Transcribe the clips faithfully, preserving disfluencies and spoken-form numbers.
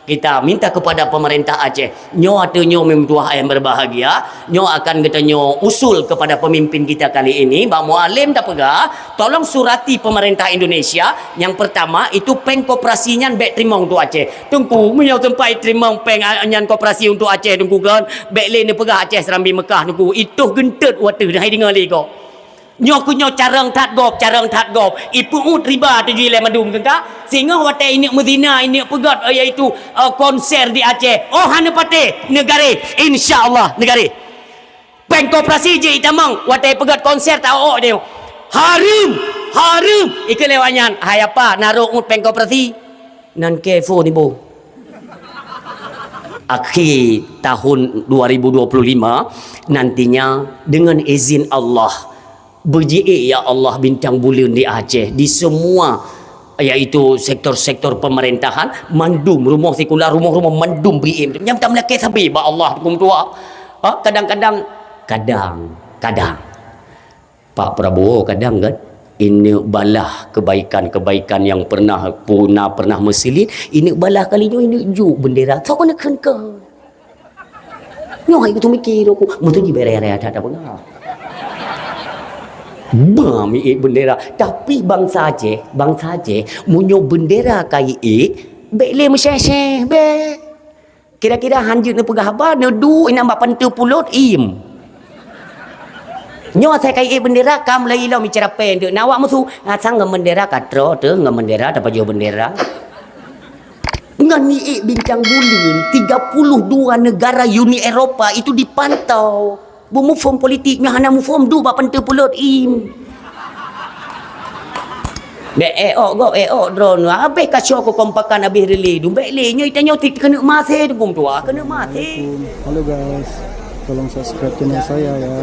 Kita minta kepada pemerintah Aceh, nyoe ateueh nyoe meutuah ayah berbahagia, nyoe akan geutanyoe usul kepada pemimpin kita kali ini, bak Mualem tapeugah, tolong surati pemerintah Indonesia, nyang pertama itu péng koperasi nyan bèk teurimong untuk Aceh. Teungku, meunyoe teumpat teurimong péng, a, nyan koperasi untuk Aceh, Teungku, kan, bèk lé neupeugah Aceh Serambi Mekah, Teungku. Itoh geunteut watèe hai deungoe lé gob. Nyoe keuh nyoe carông that gob, carông that gob. Ipeu'uet riba tujoh ilèe mandum teuka. Singoh watèe ineuk meuzina, ineuk peugöt, yaitu, eh, konser di Aceh. Oh, hana patéh, neugaré. Insya Allah, neugaré. Péng koperasi jih itamong, watèe peugöt konser ta ôk nyoe. Hareuem, hareuem. Ikeu lewat nyan, hai apa, narok ngut péng koperasi. Nan kèe phôn iboh. Akhé tahun dua ribu dua puluh lima, nantinya dengan izin Allah, beujiék ya Allah bintang buleuen di Aceh, di semua, yaitu sektor-sektor pemerintahan, mandum rumoh sikula, rumoh-rumoh mandum bri-im. Nyang tameulakèe sabé bak Allah, Teungku meutuah. Ha, kadang-kadang, kadang, kadang. Pak Prabowo kadang kan, ineuk balah kebaikan-kebaikan nyang pernah, puna pernah meusilet, ineuk balah kali nyoe ineuk jok bendera. Soe keuneuk kheun-kheun. Nyoe hai kutu mikir aku, meutuji beraya-raya that apa enggak? Ba miék bendera. Tapi bansa Aceh, bansa Aceh, meunyoe bendera ka iék, bèk lé meusyeh-syeh, bèk. Kira-kira hanjeuet neupeugah haba, neuduek inan bak panteue pulot, im. Nyoe asai ka iék bendera, ka mulai ilom icara péng teuk. Na awak musu, asai ngon bendera ka troh teuh, ngon bendera, tapajoh bendera. Ngon iék bintang buleuen, tiga puluh dua negara Uni Eropa itu dipantau. Beumuphom politik nyoe hana muphom duek bak panteue pulot, im. Bèk éok gob, éok droeneuh. Habéh kasoe keukompakan, habéh reulée dum. Bèk lé nyoe, tanyoe ti keuneuk maté, dukung tuha keuneuk maté. Assalamualaikum. Halo guys, tolong subscribe channel saya ya.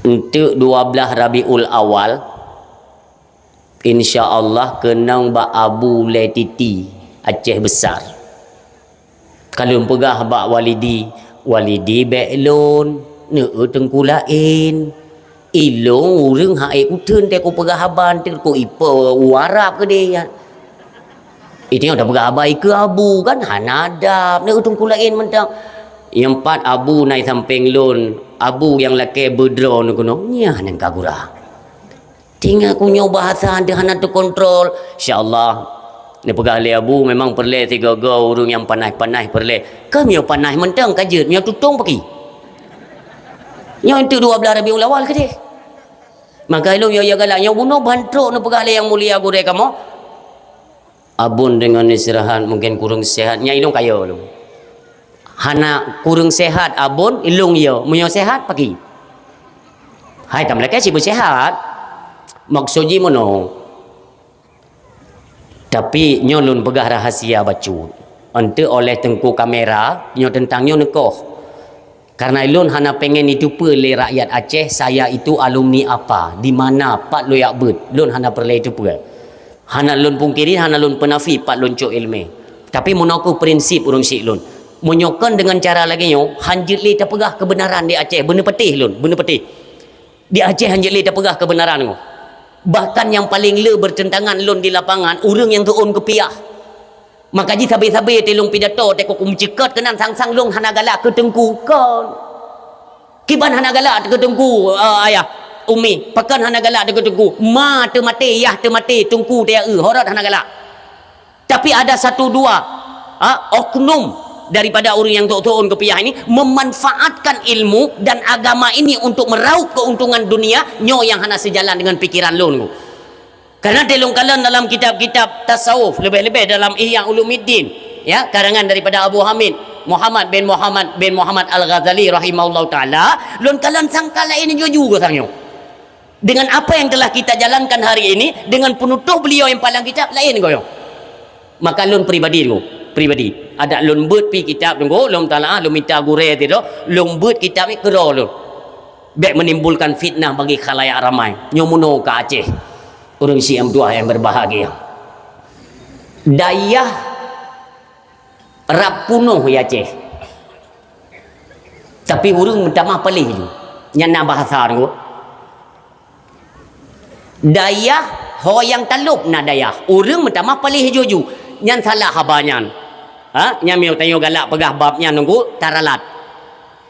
Enteuk dua belas Rabiul Awal, insya Allah keunong bak Abu Lé Titi, Aceh Besar. Ka lôn peugah bak Walidi, "Walidi bèk lôn, neueu teungku laén. Ilôn ureueng hai kutheun teuh kupeugah haba teuh ku ipo u Arab keudéh." Itu nyang tapeugah haba ikeue Abu kan hana adab, neueu teungku laén mantong. Nyang pat Abu na i sampéng lôn, Abu nyang lakèe beudroe neuh keunoe, nyan nyang ka gura. Teungoh ku nyoe bahasa deuh hana teukontrol. Insya Allah, neupeugah lé Abu memang peureulèe sigoe-goe ureueng nyang panaih-panaih peureulèe. Keu meunyoe panaih mantong ka jeuet, meunyoe tutong paki. Nyoe enteuk dua belas Rabiul Awal keudéh. Maka ilôn yo-yo galak nyoe bunoe ban trok neupeugah lé Yang Mulia Gurèe kamoe. Abon deungon istirahat mungken kureueng sehat. Nyan ilôn kaya lôn. Hana kureueng sehat abon, ilôn yo. Meunyoe sehat paki. Hai tam lakèe si beusehat. Maksud jih meunoe. Tapi nyoe lôn peugah rahasia bacut. Enteuk oleh teungku kamera, nyoe teuntang nyoe neukoh. Karena lôn hana pengen iteupeue lé rakyat Aceh, saya itu alumni apa, di mana, pat lôn jak beuet. Lôn hana peureulèe iteupeue. Hana lôn pungkiri, hana lôn peunafi pat lôn cok ileumèe. Tapi meunoe kheueh prinsip ureueng syiek lôn. Meunyoe kon deungon cara lagèe nyoe, hanjeuet lé tapeugah keubeunaran di Aceh, beuneupatéh lôn, beuneupatéh. Di Aceh hanjeuet lé tapeugah keubeunaran nyoe. Bahkan nyang paleng le bertentangan lôn di lapangan, ureueng nyang teuôn keupiah. Maka jih sabe-sabe teuh lôn pidato, teuh ku meuceukeut keunan sang-sang lôn hana galak keu teungku kon. Kiban hana galak keu teungku, eh, ayah, umi, pakon hana galak keu teungku. Ma teumaté, yah teumaté, teungku teuh, eh, horot hana galak. Tapi ada satu dua, ha, oknum daripada ureueng nyang teuôn keupiah ini memanfaatkan ilmu dan agama ini untuk meraup keuntungan dunia, nyoe nyang hana seujalan deungon pikiran lôn. Karena teuh lôn kalon dalam kitab-kitab tasawuf, leubeh-leubeh dalam Ihya Ulumuddin, ya, karangan daripada Abu Hamid Muhammad bin Muhammad bin Muhammad Al-Ghazali rahimahullahu taala, lôn kalon sangka laén jujur geutanyoe. Dengan apa yang telah kita jalankan hari ini, dengan penutuh beliau yang palang kitab laén goyong. Maka lôn pribadi tu, pribadi. Adak lôn beuet pi kitab tu, lôn talaah, lôn mita gurèe tu, lôn beuet kitab ni keudroe lôn. Bèk menimbulkan fitnah bagi khalayak ramai. Nyoe meunoe ka Aceh. Ureueng syiek meutuah yang berbahagia. Dayah rab punoh ya Aceh. Tapi ureueng meutamah paléh ju. Nyan na bahasa tu. Dayah Ho nyang talop na dayah, ureuëng meutamah paléh juju. Nyan salah haba nyan. Ha? Nyan meunyoe tanyoe galak peugah bab nyan nunggu taralat.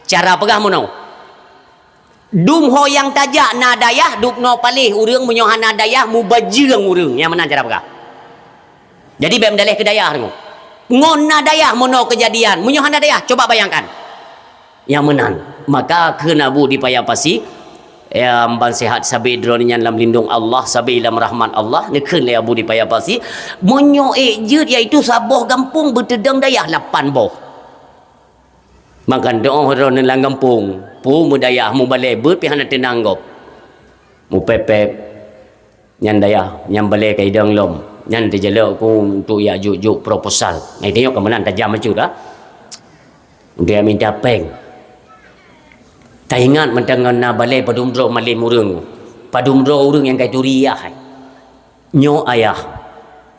Cara peugah meunoe. Dum ho nyang tajak na dayah, dubnoe paléh ureuëng, meunyoe hana dayah, mubajeueng ureuëng. Nyang meunan cara peugah. Jadi, bék meudaleh keu dayah deungoe. Ngon na dayah meunoe keujadian. Meunyoe hana dayah, coba bayangkan. Nyang meunan. Maka kheun Abu di Paya Pasi, ya, ban sehat sabe droeneuh nyan lam lindong Allah, sabe lam rahmat Allah, neukheun lé Abu di Paya Pasi, meunyoe ék jeuet, yaitu saboh gampông beuteudong dayah lapan boh. Maka doh droeneuh lam gampông, peue meudayah, mubalée beuet pih hana teunang gob. Mupéb-péb, nyan dayah, nyan balée ka idong lom. Nyan teujalok ku untuk jak jok-jok proposal. Nah, itu nyoe keumanan tajam bacut dah. Untuk jak minta péng. Taingat mantong ngon na balée padum droe malém ureuëng. Padum droe ureuëng nyang ka ituri yah. Nyoe ayah,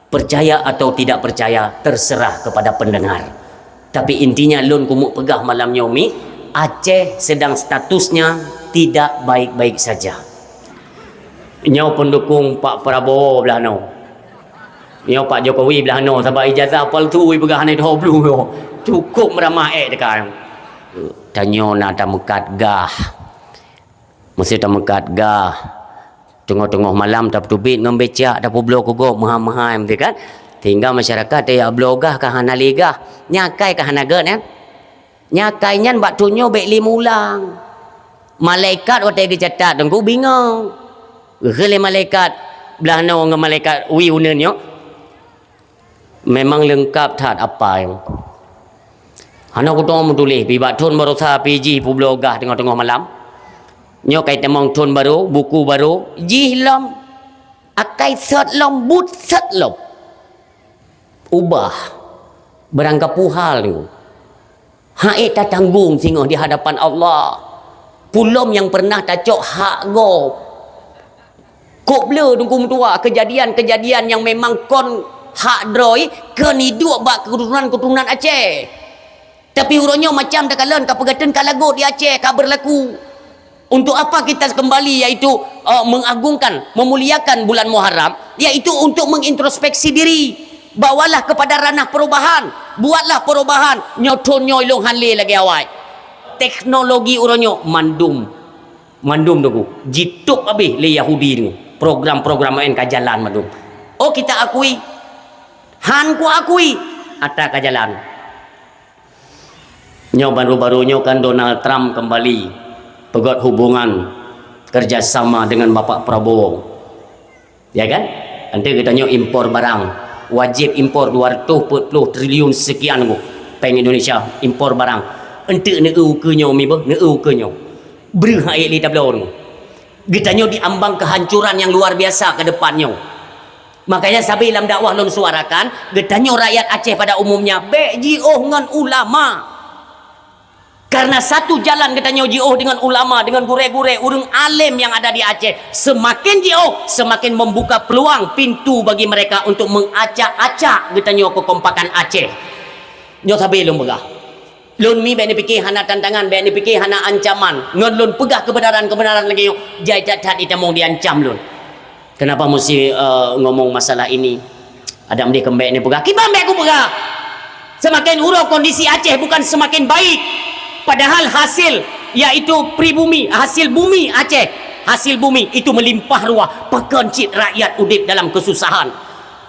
percaya atau tidak percaya, terserah kepada pendengar. Tapi intinya lôn keumeuk peugah malam nyoe mi, Aceh sedang statusnya tidak baik-baik saja. Nyoe pendukung Pak Prabowo blah noe. Nyoe Pak Jokowi blah noe, sabab ijazah palsu ipeugah hana idhoe blueng nyoe. Cukup meuramah ék teuka. Tanyoe na tameukat gah. Meusé tameukat gah. Teungoh-teungoh malam tapeuteubiet ngon becak, tapeubloe keu gob meuhai-meuhai, beutôi kan? Sehingga masyarakat tajak bloe gah ka hana lé gah. Nyan akai ka hana gét, kan? Nyan akai nyan bak thon nyoe bék lé meuulang. Malaikat watée geucatat teungku bingong. Geukheun lé malaikat blah noe ngon malaikat wie uneuen nyoe. Memang leungkap that apa nyoe. Hana kutoe meutuléh, pih bak thon baroesa pih jih peubloe gah teungoh-teungoh malam. Nyoe kai tamong thon barô, buku barô, jih lom. Akai sot lom, buet sot lom. Ubah. Barangkapeue hal nyoe. Hana ék tatanggong singoh di hadapan Allah. Peue lom nyang pernah tacok hak gob. Kok bleu Teungku meutuah, keujadian-keujadian nyang memang kon hak droe, kon iduek bak keuturonan-keuturonan Aceh. Tapi uroe nyoe macam takalon ka peugateun ka lagot di Aceh, ka beurlaku. Untuk apa kita kembali, yaitu, eh, mengagungkan, memuliakan bulan Muharram, yaitu untuk mengintrospeksi diri. Bawalah kepada ranah perubahan. Buatlah perubahan. Nyoe thon nyoe ilôn han lé lagée awai. Teknologi uroe nyoe mandum. Mandum Teungku. Jitôb habéh lé Yahudi Teungku. Program-program laén ka jalan mandum. Oh, kita akui. Han kuakui. Ata ka jalan. Nyoe baru-baru nyoe kan Donald Trump kembali peugét hubungan kerjasama dengan Bapak Prabowo. Ya kan? Nanti geutanyoe impor barang. Wajib impor dua ratus empat puluh triliun sekian Teungku. Péng Indonesia impor barang. Enteuk neu-eu ukeue nyoe mi beuh, neu-eu ukeue nyoe. Breuh hana ék lé tabloe Teungku. Geutanyoe di ambang kehancuran yang luar biasa ke depan nyoe. Makanya sabe lam dakwah lôn suarakan, geutanyoe rakyat Aceh pada umumnya, bék jiôh ngon ulama. Karena satu jalan geutanyoe jiôh dengan ulama, dengan gurée-gurée, ureuëng além yang ada di Aceh, semakin jiôh, semakin membuka peluang pintu bagi mereka untuk mengacak-acak geutanyoe kekompakan Aceh. Nyoe sabe lôn peugah. Lôn mi bék neupike hana tantangan, bék neupike hana ancaman. Ngon lôn peugah keubeunaran-keubeunaran lagée nyoe, jai that-that itamong diancam lôn. Kenapa mesti, eh, ngomong masalah ini? Adak meudeh keumbek ni peugah. Kiban bék kupeugah. Semakin uroe kondisi Aceh bukan semakin baik. Padahal hasil, yaitu pribumi, hasil bumi Aceh, hasil bumi itu melimpah ruah. Pakon cit rakyat udeb dalam kesusahan.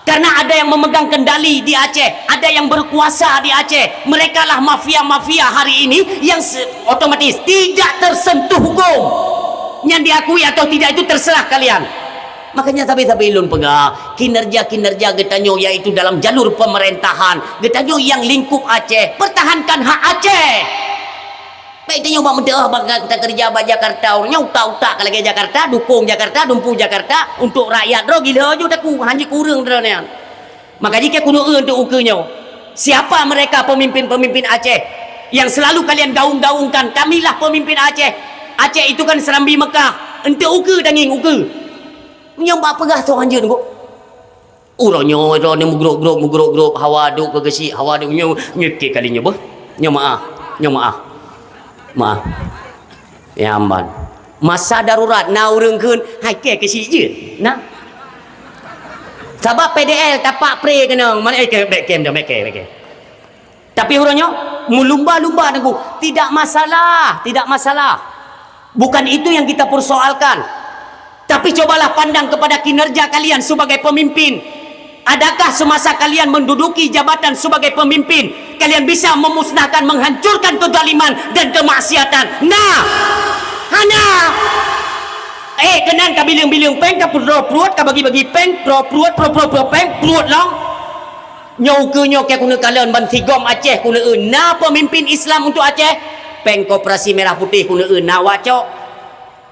Karena ada yang memegang kendali di Aceh, ada yang berkuasa di Aceh. Merekalah mafia-mafia hari ini yang se-, otomatis tidak tersentuh hukum. Yang diakui atau tidak itu terserah kalian. Makanya sabe-sabe lôn peugah, kinerja-kinerja geutanyoe yaitu dalam jalur pemerintahan, geutanyoe yang lingkup Aceh, pertahankan hak Aceh. Baik tanyoe bak meuteuoh bak ka-, takeureuja bak Jakarta, ureuëng nyan utak-utak ka lagée Jakarta, dukong Jakarta, dumpu Jakarta, untuk rakyat droe gila ju taku, hanjeuet kureueng droe nyan. Maka jih keu keuneuk eu untuk ukeue nyoe. Siapa mereka pemimpin-pemimpin Aceh yang selalu kalian gaung-gaungkan, kamilah pemimpin Aceh. Aceh itu kan Serambi Mekah. Enteuk ukeue tangieng ukeue. Nyoe bak peugah soe hanjeuet ngok. Uroe nyoe droeneuh meugrôp-grôp, meugrôp-grôp, hawa duek keu geusyik, hawa duek nyoe, nyoe keu kali nyoe beuh. Nyoe meu'ah, nyoe meu'ah. Meu'ah. Ya amban. Masa darurat na ureuëng kheun, hai keu geusyik jeuet. Nah. Sabab P D L tapak pre keunong, mana, eh, ke-, bek kem dah, bek kem, bek kem. Tapi uroe nyoe, meulumba-lumba Teungku, tidak masalah, tidak masalah. Bukan itu yang kita persoalkan. Tapi cobalah pandang kepada kinerja kalian sebagai pemimpin. Adakah semasa kalian menduduki jabatan sebagai pemimpin, kalian bisa memusnahkan, menghancurkan kezaliman dan kemaksiatan? Nah, hana. Eh, keunan ka bileueng-bileueng péng, ka peuet pruet, ka bagi-bagi péng, peuet pruet, peuet pruet, peuet péng, pruet lom. Nyoe ukeue nyoe keu keuneuk kalon ban sigom Aceh keuneuk eu na pemimpin Islam untuk Aceh. Péng koperasi merah putih keuneuk eu na wak cok.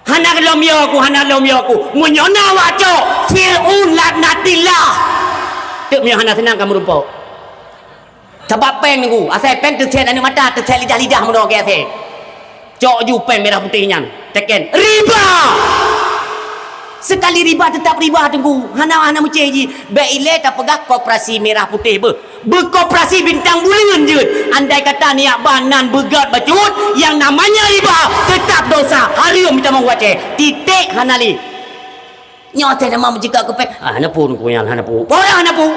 Hana lom yo ku, hana lom yo ku. Meunyoe na wak cok, Fir'aun laknatillah. Teuk meunyoe hana seunang ka meurumpok. Sabab péng Teungku, asai péng teuset aneuk mata, teuset lidah-lidah meunoe ke asai. Cok ju péng merah putih nyan, teken riba. Sekali riba tetap riba Teungku. Hana, hana meucé ji. Bèk ilèe tapeugah koperasi merah putih beuh. Beukoperasi bintang buleuen jeuet. Andai kata niat ban nan beugöt bacut, yang namanya riba tetap dosa. Hareuem tamong watèe. Titik hana lé. Nyoe teuh nama meujika keu péng. Ah, hana peue Teungku nyan, hana peue. Peue hana peue?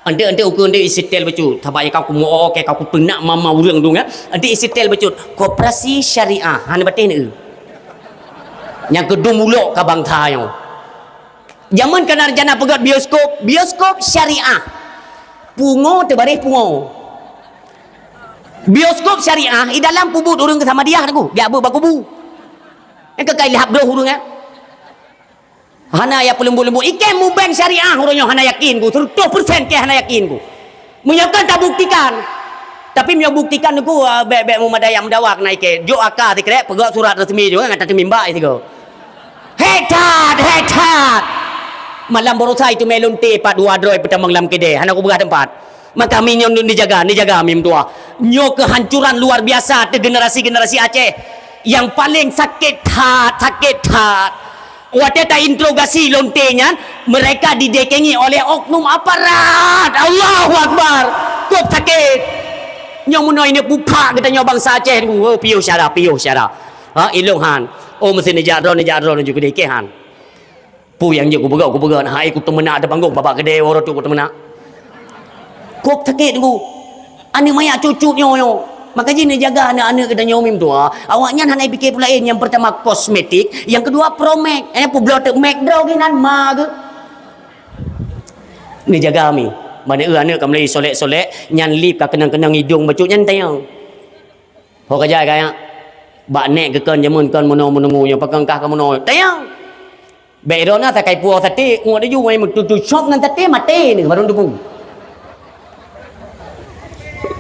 Anteuk-anteuk ukeue anteuk isetel bacut. Sabab nyang ka kumoe oke ka kuteunak mama ureueng tu nyan. Anteuk isetel bacut. Koperasi syariah. Hana bateh ni. Nyang keudum ulok ka bangsa nyoe. Jameun ka na rencana peugöt bioskop, bioskop syariah. Pungo teubaréh pungo. Bioskop syariah, i dalam peubuet ureueng keu Samadiyah Teungku. Geubeuet bak kubu. Nyang keu ka ilhab droh ureueng nyan. Hana ya peuleumbot-leumbot. Ikei mubeng syariah uroe nyoe hana yakin ku, seratus persen kei hana yakin ku. Meunyoe kan tabuktikan. Tapi meunyoe buktikan ku, ah, bèk, bèk meumadai nyang meudawa keunan ikei. Jok aka sikrek, peugöt surat resmi juga ngon tateumimba sigoe. Hék that, hék that. Malam baroesa itu mé lonte pat dua droe peutamong lam keudè. Hana kupeugah teumpat. Maka mi nyoe neujaga, neujaga mi meutuah. Nyoe keuhancuran luar biasa ateueh generasi-generasi Aceh. Nyang paleng sakét that, sakét that. Watèe tainterogasi lonte nyan, mereka didekengi oleh oknum aparat. Allahu Akbar. Kôp sakét. Nyoe meunoe ini pupak geutanyoe bansa Aceh. Oh, piôh syara, piôh syara. Ha, ilong han. Oh, meusti neujak droe, neujak droe, neujak keudeh, keh han. Peue nyang jeuet kupeugah, kupeugah, hai kuteumeunak ateueh panggong, babah keudè uroe tu kuteumeunak. Kôp sakét Teungku. Aneuk manyak cut-cut nyoe, nyoe. Maka jih neujaga aneuk-aneuk geutanyoe mi meutuah. Awaknyan hana jipike peue laén. Nyang peurtama kosmetik, nyang keudua Pro Max. Eh, peubloe teuk Max droe geuh nan ma geuh. Neujaga mi. Ban eu aneuk ka mulai solek-solek, nyan lip ka keunong-keunong idong bacut nyan tanyong. Ho ka jai kaya bak nèk geukon jameun kon meunoe meununggu nyoe pakon kah ka meunoe. Tanyong. Bèk droe na sakai puwoe saté, ngon laju ngai meututu cop ngon saté maté ni baru teupeu.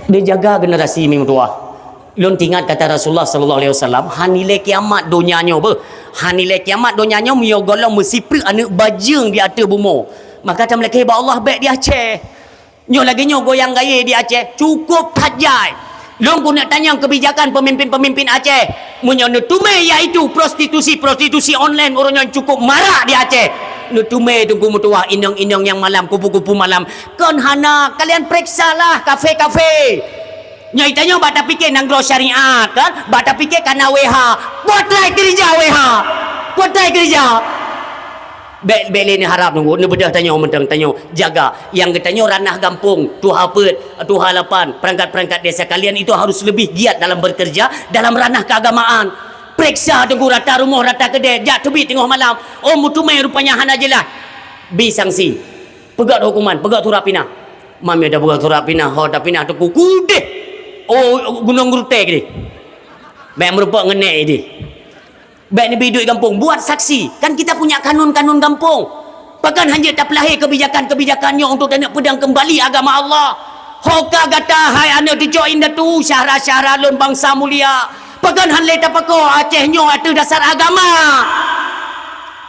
Dijaga generasi mi meutuah. Lôn teuingat kata Rasulullah sallallahu alaihi wasallam, "Han ilèe kiamat donya nyoe beuh. Han ilèe kiamat donya nyoe meunyoe gohlom meusipreuk aneuk bajeueng di ateueh bumoe." Maka tameulakèe bak Allah bèk di Aceh. Nyoe lagèe nyoe goyang gayée di Aceh, cukup that jai. Lôn keuneuk tanyong keubijakan peumimpin-peumimpin Aceh. Meunyoe neuteumé yaitu prostitusi-prostitusi online uroe nyoe cukup marak di Aceh. Neuteumé Teungku meutuah inong-inong nyang malam, kupu-kupu malam. Kon hana, kalian peuriksalah kafe-kafe. Nyoe tanyoe bak tapike nanggroe syariat kan, bak tapike kana W H. Peue trai keurija W H? Peue trai keurija? Bèk, bèk lé neuharab Teungku, neubeudôh tanyoe mantong tanyoe jaga. Nyang geutanyoe ranah gampông, tuha peuet, tuha lapan, perangkat-perangkat desa kalian itu harus lebih giat dalam bekerja dalam ranah keagamaan. Peuriksa Teungku rata rumoh, rata keudè, jak teubiet teungoh malam. Oh, meuteumé rupanya hana jeulaih. Bi sanksi. Peugöt huköman, peugöt surat pinah. Mam ya dah peugöt surat pinah, ho dah pinah Teungku kudeh. Oh, gunong geurutèe keudeh. Bèk meurumpok ngon nèk ideh. Bèk neubi duek gampông, buat saksi. Kan kita punya kanun-kanun gampông. Pakon hanjeuet tapeulahé kebijakan-kebijakan nyoe untuk taneuk peudong keumbali agama Allah. Ho ka gata, hai aneuk cucu indatu, syedara-syedara lôn bansa mulia. Pakon han lé tapakoe Aceh nyoe ateueh dasar agama.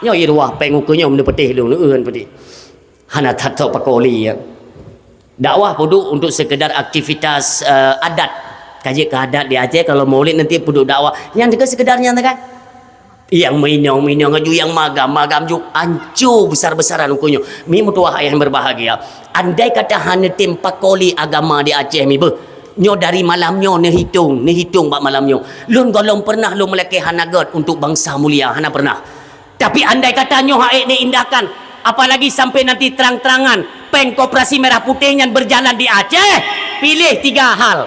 Nyoe i ruwah péng ukeue nyoe meuneupeuteh lôn, eueh peuteh. Hana that soe pakoe lé, ya. Dakwah peuduek untuk sekedar aktivitas, eh, adat. Ka jeuet keu adat di Aceh, kalau maulid nanti peuduek dakwah. Nyan ke sekedar nyan kan? Nyang meuinong-inong aju, nyang magam-magam ju, anco besar-besaran ukeue nyoe. Mi meutuah ayah yang berbahagia. Andai kata hana tem pakoe lé agama di Aceh mi beuh. Nyoe dari malam nyoe neuhitong, neuhitong bak malam nyoe. Lôn gohlom pernah lôn meulakèe hana gèt untuk bansa mulia, hana pernah. Tapi andai kata nyoe hak ék neuindahkan, Apalagi sampai nanti terang-terangan péng koperasi merah putih nyan berjalan di Aceh, pilih tiga hal.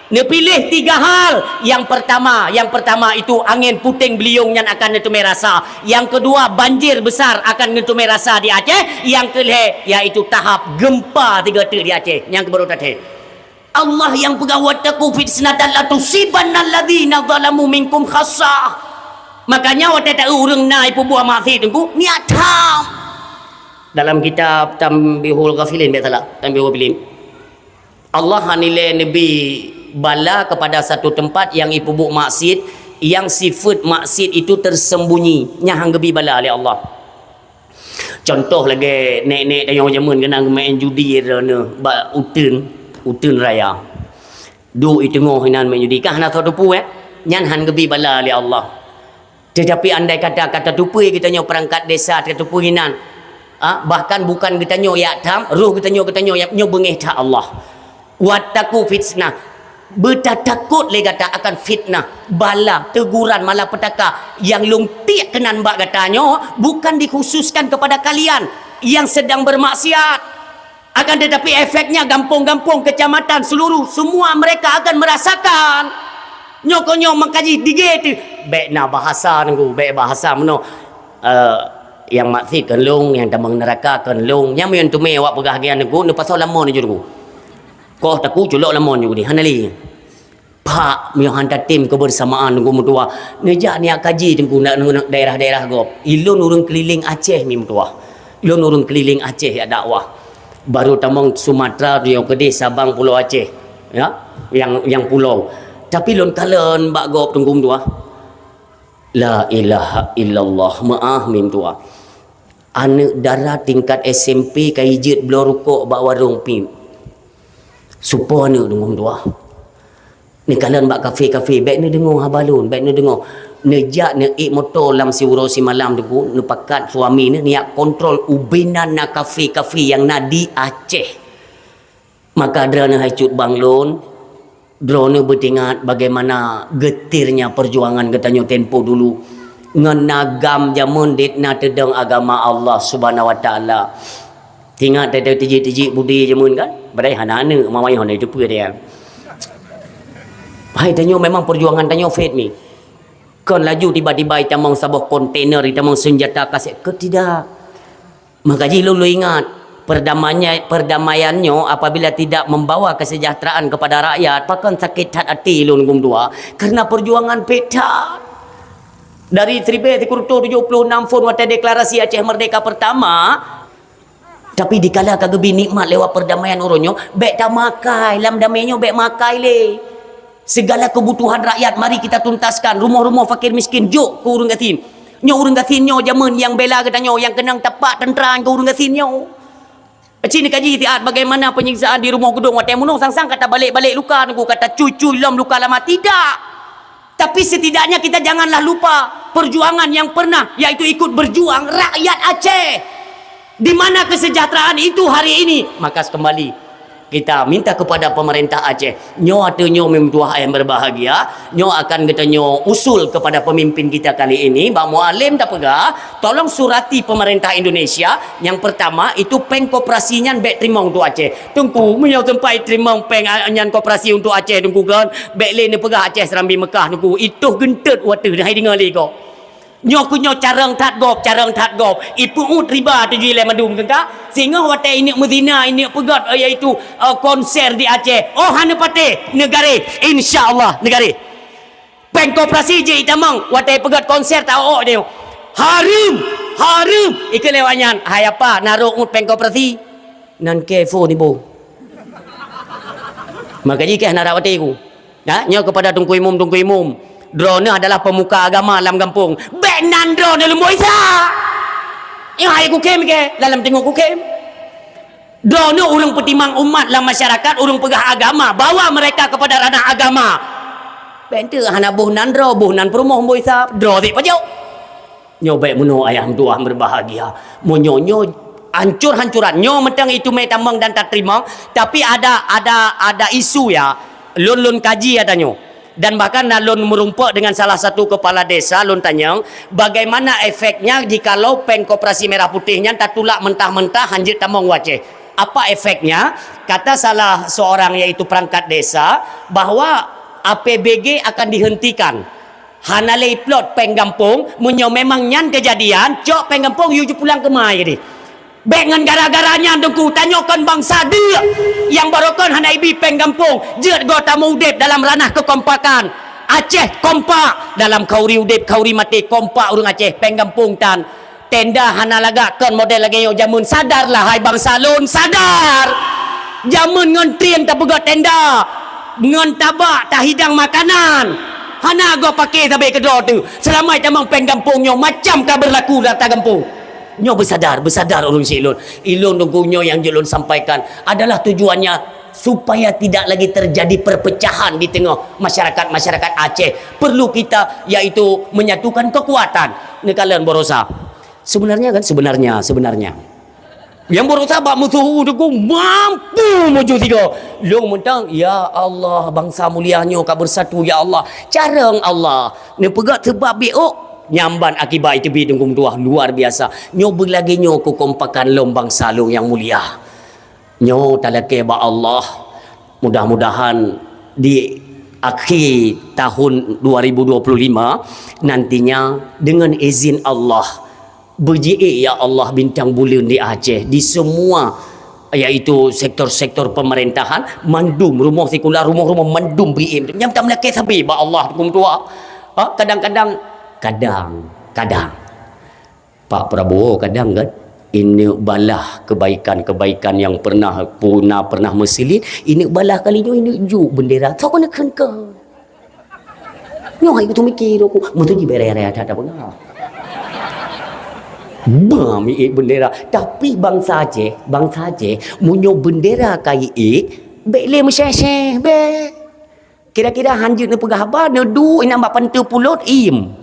Neupiléh tiga hal. Yang pertama, yang pertama itu angin puting beliung nyan akan neuteumé rasa. Yang kedua, banjir besar akan neuteumé rasa di Aceh. Yang kelhée, yaitu tahap gempa tiga teuk di Aceh. Nyang keubeurat até. Allah yang peugah, "Wattaqu fitnatan la tusibanna alladzina zalamu minkum khassah." Makanya watée taeu ureuëng na ipeubuet maksiat teungku, niat tham. Dalam kitab Tanbihul Ghafilin, biasalah, Tanbihul Ghafilin. Allah hanilée neubi bala kepada satu tempat yang ipeubuet maksiat, yang sifat maksiat itu tersembunyi, nyang han geubi bala lé Allah. Contoh lagée nek-nek tanyoe jameun keunan main judi droeneuh bak uteuen, uteuen raya. Duek i teungoh inan main judi, kah hana soe teupeu, eh? Nyan han geubi bala lé Allah. Tetapi andai kata, ka tateupeue geutanyoe perangkat desa, tateupeue inan, ah, bahkan bukan geutanyoe jak tham, roh geutanyoe, geutanyoe jak nyoe beungéh that Allah. Wattaqu fitnah. Beutatakot lé gata akan fitnah, bala, teguran, malapetaka yang lôn tiek keunan bak gata nyoe bukan dikhususkan kepada kalian yang sedang bermaksiat. Akan tetapi efeknya gampông-gampông, kecamatan, seluruh, semua mereka akan merasakan. Nyoe keuh nyoe meukaji dige teuh. Bék na bahasa teungku, bék bahasa meunoe. Eh, nyang maksiat kheun lôn, nyang tamong neuraka kheun lôn. Nyang meunyoe teumé awak peugah lagée nyan teungku, neupasoe lamon ju teungku. Koh taku culok lamon ju di hana lé. Pak, meunyoe han tatem keubeusamaan teungku meutuwah, neujak neujak kaji teungku na, na, na daerah-daerah gob. Ilôn ureuëng keulileng Aceh mi meutuwah. Ilôn ureuëng keulileng Aceh jak dakwah. Baru tamong Sumatera, riyoh keudeh Sabang, Pulo Aceh. Ya, nyang, nyang pulo. Tapi lôn kalon bak gob teungku meutuwah. La ilaha illallah, meuáh mi meutuwah. Aneuëk dara tingkat S M P ka ijeuet bloe rukok bak warong pim. Supo aneuëk deungon dua. Neukalon bak kafe-kafe, bék neudeungoe haba lôn, bék neudeungoe. Neujak neuék moto lam siuroe simalam teungku, neupakat suami neuh neujak kontrol ubena na kafe-kafe nyang na di Aceh. Maka droeneuh hai cut bang lôn, droeneuh beutingat bagaimana geutirnya perjuangan geutanyoe tempo dulu. Ngon agam jameun dit na teudong agama Allah Subhanahu Wa Taala. Tingat teuh tijik-tijik budi jameun kan? Padahai hana aneuëk, mama nyoe hana jiteupeue dia. Hai tanyoe memang perjuangan tanyoe fit mi. Kon laju tiba-tiba itamong saboh kontainer, itamong senjata kasét, ke tidak. Maka jih lôn, lôn ingat, perdamaian, perdamaian nyoe apabila tidak membawa kesejahteraan kepada rakyat, pakon sakét that até lôn gum dua, karena perjuangan pih that. Dari seribu sembilan ratus tujuh puluh enam phon watée deklarasi Aceh Merdeka pertama, tapi dikala ka geubi nikmat lewat perdamaian uroe nyoe, bék tamakai, lam damai nyoe bék makai lé. Segala kebutuhan rakyat mari kita tuntaskan, rumoh-rumoh fakir miskin jok keu ureuëng gasien. Nyoe ureuëng gasien nyoe jameun nyang bela geutanyoe, nyang keunong tapak teuntra keu ureuëng gasien nyoe. Aci neukaji siat bagaimana penyiksaan di Rumoh Geudong watée meunoe sang-sang ka tabalek-balek luka teungku, ka tacui-cui lom luka lama, tidak. Tapi setidaknya kita janganlah lupa perjuangan yang pernah, yaitu ikut berjuang rakyat Aceh. Di mana kesejahteraan itu hari ini? Maka kembali kita minta kepada pemerintah Aceh. Nyoe ateueh nyoe meutuah ayah berbahagia, nyoe akan geutanyoe usul kepada pemimpin kita kali ini, Bak Mualem tapeugah, tolong surati pemerintah Indonesia, yang pertama itu péng koperasi nyan bék teurimong untuk Aceh. Teungku, meunyoe sampai teurimong péng, a, nyan koperasi untuk Aceh, Teungku, kan, bék lé neupeugah Aceh Serambi Mekah, Teungku. Itoh geunteut wateuh hai deungoe lé gob. Nyoe keuh nyoe carông that gob, carông that gob. Ipeuôt riba tuju ilée mandum keuka. Singoh watée ineuk meuzina, ineuk peugét, yaitu, eh, konser di Aceh. Oh, hana patéh, neugaré. Insya Allah, neugaré. Péng koperasi jih itamong, watée peugét konser ta-ok nyoe. Hareuem, hareuem. Ikeu lewat nyan, hai apa, narok ngut péng koperasi. Nan kefo nibo. Maka jih keh na rak watée ku. Ya, nyoe kepada Teungku Imum, Teungku Imum. Droeneuh adalah pemuka agama lam gampông. Bék nan droeneuh leumboi sa. Nyoe hai kukem ke, dalam teungoh kukem. Droeneuh ureuëng peutimang umat lam masyarakat, ureuëng peugah agama, bawa mereka kepada ranah agama. Bék enteuk hana boh nan droe, boh nan peurumoh mboi sa, droe sik pajok. Nyoe bék meunoe ayah meutuah berbahagia. Meunyoe nyoe hancur-hancuran, nyoe mantong itu mé tamong dan tateurimong, tapi ada, ada, ada isu ya, lôn, lôn kaji ata nyoe. Dan bahkan na lôn meurumpok dengan salah satu kepala desa, lôn tanyong, bagaimana efeknya jikalau péng koperasi merah putih nyan tatulak mentah-mentah hanjeuet tamong u Aceh? Apa efeknya? Kata salah seorang, yaitu perangkat desa, bahwa A P B G akan dihentikan. Hana lé iplot péng gampông, meunyoe memang nyan keujadian, cok péng gampông yue pulang keumai deh. Bék ngon gara-gara nyan, Teungku, tanyoe kon bansa deuk nyang barokon hana ibi péng gampông, jeuet goe tameu udeb dalam ranah keukompakan. Aceh kompak dalam khauri udeb, khauri maté, kompak ureuëng Aceh, péng gampông tan. Tenda hana lagak kon model lagée nyoe jameun. Sadarlah, hai bansa lôn, sadar! Jameun ngon tren tapeugöt tenda, ngon tabak tahidang makanan. Hana goe paké sabe keudroe teuh. Seulama tamong péng gampông nyoe macam ka beurlaku lam gampông. Nyoe beusadar, beusadar ureuëng syiek lôn. Ilôn Teungku nyoe nyang jeuet lôn sampaikan adalah tujuannya supaya tidak lagi terjadi perpecahan di tengah masyarakat-masyarakat Aceh. Perlu kita, yaitu menyatukan kekuatan. Neukalon baroesa. Sebenarnya kan, sebenarnya, sebenarnya. Nyang baroesa bak meusuhu Teungku mampu maju sigoe. Lôn mantong, ya Allah, bansa mulia nyoe ka bersatu, ya Allah. Carông Allah. Neupeugah sebab biôk, nyamban akibat teubiet Teungku meutuah luar biasa. Nyoe beulagée nyoe keukompakan lom bansa lôn nyang mulia. Nyoe talakée bak Allah. Mudah-mudahan di akhir tahun dua ribu dua puluh lima nantinya, dengan izin Allah, beujiék, ya Allah, bintang buleuen di Aceh, di semua, yaitu sektor-sektor pemerintahan, mandum rumoh sikula, rumoh-rumoh mandum bri-im. Nyang tameulakée sabe bak Allah, Teungku meutuah. Ha, kadang-kadang, kadang-kadang Pak Prabowo kadang kan, ineuk balah kebaikan-kebaikan nyang pernah, puna pernah meusilet, ineuk balah kali nyoe ineuk juk bendera. Soe keuneuk kheun-kheun. Nyoe hai kutu mikir aku, meutu jibereh-reh that peugah. Ba miék bendera, tapi bansa Aceh, bansa Aceh, meunyoe bendera ka iék, bék lé meuséh-séh, bék. Kira-kira hanjeuet neupeugah haba, neuduek inan bak panteue pulot, im.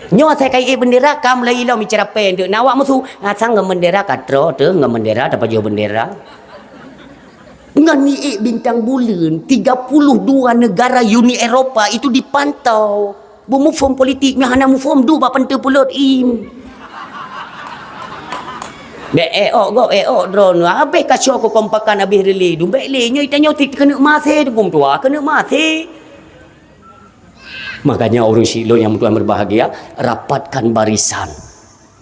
Nyoe asai ka iék bendera, ka mulai ilom icara péng teuk. Na awak meusu, asai ngon bendera ka troe teuh, ngon bendera, tapajoh bendera. Ngon iék bintang buleuen, tiga puluh dua negara Uni Eropa itu dipantau. Beumuphom politik nyoe hana muphom, duek bak panteue pulot, im. Bék éok gob, éok droeneuh. Habéh kasoe keukompakan, habéh reulée dum. Bék lé, nyoe tanyoe ti keuneuk maté, Teungku meutuah, keuneuk maté. Makanya ureuëng syiek lôn nyang meutuah berbahagia, rapatkan barisan.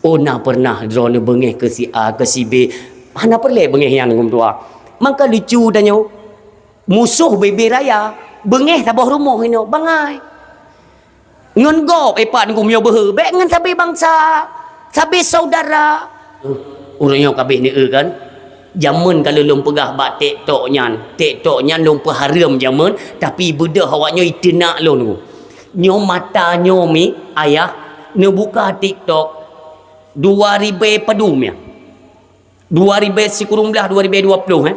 Oh, na pernah droeneuh beungéh keu si A, keu si B. Hana peureulée beungéh nyan, Teungku meutuah. Maka lucu tanyoe. Musoh bebe raya, beungéh saboh rumoh inoe, bangai. Ngon gob, eh, pat Teungku meunyoe beuhe, bék ngon sabe bansa, sabe saudara. Uh, ureuëng nyoe ka abéh ni, eh, kan? Jameun ka lôn peugah bak TikTok nyan. TikTok nyan lôn peuhareuem jameun, tapi beudôh awak nyoe iteunak lôn, Teungku. Nyoe mata nyoe mi, ayah, neubuka TikTok dua ribèe padum nyan. Dua ribèe sikureueng blaih, dua ribèe dua ploh, eh.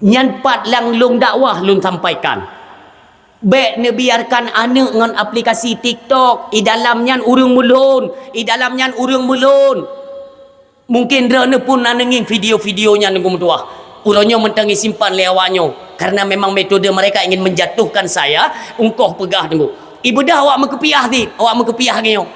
Nyan pat lam lôn dakwah lôn sampaikan. Bék neubiarkan aneuëk ngon aplikasi TikTok, i dalam nyan ureuëng meulôn, i dalam nyan ureuëng meulôn. Mungkin droeneuh pun na neungieng video-video nyan, Teungku meutuah. Uroe nyoe mantong isimpan lé awak nyoe, karena memang metode mereka ingin menjatuhkan saya, ungkoh peugah, Teungku. Ibeudôh awak meukeupiah cit, awak meukeupiah lagée nyoe.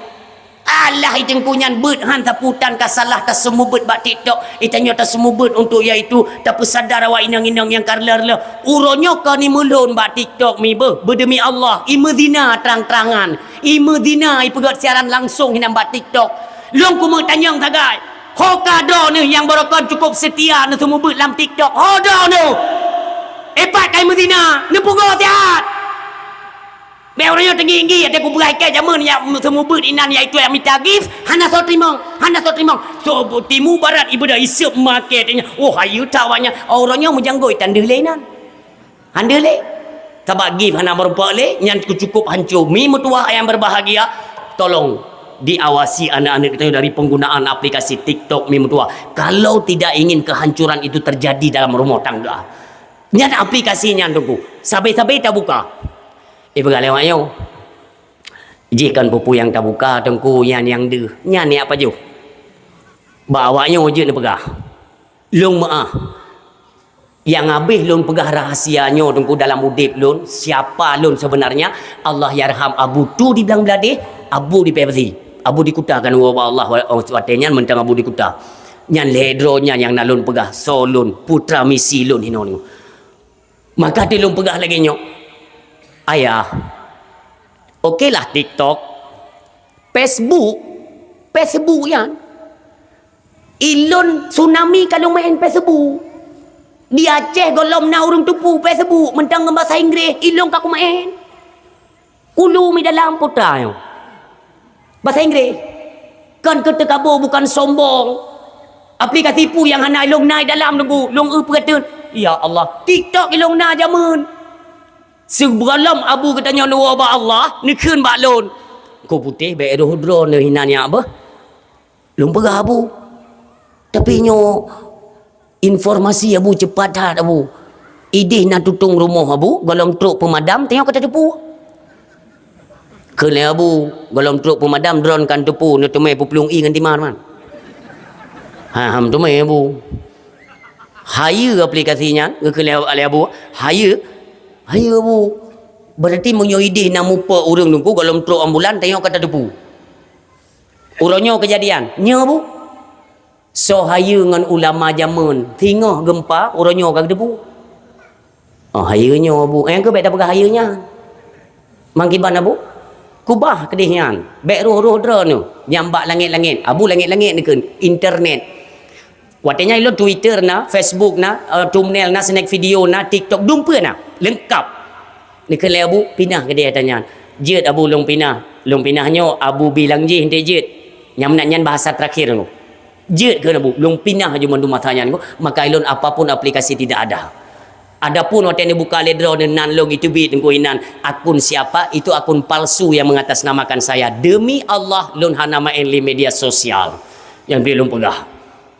Alah, i Teungku nyan beuet han sapeue tan ka salah taseumeubeuet bak TikTok. I tanyoe taseumeubeuet untuk yaitu tapeusadar awak inong-inong nyang ka reuloh-reuloh. Uroe nyoe kon imeulôn bak TikTok mi beuh, beudemi Allah, imeuzina trang-trangan. Imeuzina ipeugét siaran langsong hinan bak TikTok. Lôn keumeutanyong sagai. Ho ka droeneuh nyang barokon cukup seutia neuseumeubeuet lam TikTok. Ho droeneuh. Ipat ka imeuzina, neupeugoe siat. Bèk ureuëng nyoe teunggi-inggi, até kupeugah ikai jameun nyang seumeubeuet inan, yaitu nyang mita gift, hana soe teurimong, hana soe teurimong. Soe timu barat ibeudôh iseup maké teuh nyan. Oh, hayeue that awaknyan. Ureuëng nyoe meujanggôi tan deuh lé inan. Han deuh lé. Sabab gift hana meurumpok lé, nyan cukup hanco. Mi meutuah nyang berbahagia, tolong diawasi aneuk-aneuk geutanyoe dari penggunaan aplikasi TikTok mi meutuah. Kalau tidak ingin kehancuran itu terjadi dalam rumah tangga. Nyan aplikasi nyan, Teungku. Sabe-sabe tabuka. Eh, peugah lé awak nyoe. Jih kan peue-peue nyang tabuka, Teungku, nyan nyang deuh. Nyan nyang pajoh. Bak awak nyoe jeuet neupeugah. Lôn meuáh. Nyang habéh lôn peugah rahsia nyoe Teungku dalam udép lôn, siapa lôn sebenarnya, Allahyarham Abu Tu di Blang Bladeh, Abu di Pepsi, Abu di Kuta kan, wa Allah, wa-, watée nyan mantong Abu di Kuta. Nyan lhée droe nyan nyang na lôn peugah, soe lôn, putra misi lôn hinoe nyoe. Maka di lôn peugah lagée nyoe, "Ayah, okelah TikTok, Facebook, Facebook nyan. Ilôn tsunami ka lôn maén Facebook. Di Aceh gohlom na ureuëng teupeue Facebook, mantong ngon basa Inggréh, ilôn ka kumaén. Kulu mi dalam putra nyoe. Basa Inggréh. Kon keu teukabo bukan sombong. Aplikasi peue nyang hana ilôn na dalam Teungku, lôn eu peue teun. Ya Allah, TikTok ilôn na jameun." Sigohlom Abu geutanyoe neuwoe bak Allah, neukheun bak lôn, "Ko putéh bék roh droeneuh inan nyak beuh." Lôn peugah Abu. Tapi nyoe informasi Abu cepat that Abu. Idéh na tutong rumoh Abu, gohlom trok peumadam, tanyoe ka tateupeue. Kheun lé Abu, gohlom trok peumadam, droen kan teupeue, neuteumé peuplueng ié ngon tima man. Ha, ham teumé Abu. Hayeue aplikasi nyan, geukheun lé Abu, hayeue, hayeue Abu. Berarti meunyoe idéh na mupe ureuëng Teungku gohlom trok ambulan, tanyoe ka tateupeue. Uroe nyoe keujadian, nyoe Abu. Soe hayeue ngon ulama jameun, singoh geumpa, uroe nyoe ka geuteupeue. Oh, hayeue nyoe Abu. Eh, keu bék tapeugah hayeue nyan. Mangkiban Abu, kubah keudeh nyan. Bék roh-roh droeneuh nyang bak langét-langét. Abu langét-langét neukheun, internet. Watée nyan ilôn Twitter na, Facebook na, eh, thumbnail na, snack video na, TikTok, dum peue na. Leungkap. Neukheun lé Abu, pinah keudeh ata nyan. Jeuet Abu lôn pinah. Lôn pinah nyoe, Abu bilang jih enteuk jeuet. Nyang meunan nyan bahasa terakhir nyoe. Jeuet kheun Abu, lôn pinah aju mandum masa nyan, maka ilôn apapun aplikasi tidak ada. Adapun watée neubuka lé droeneuh nan lôn geuteubiet Teungku inan akun siapa, itu akun palsu yang mengatasnamakan saya. Demi Allah, lôn hana maén lé media sosial. Nyang pih lôn peugah.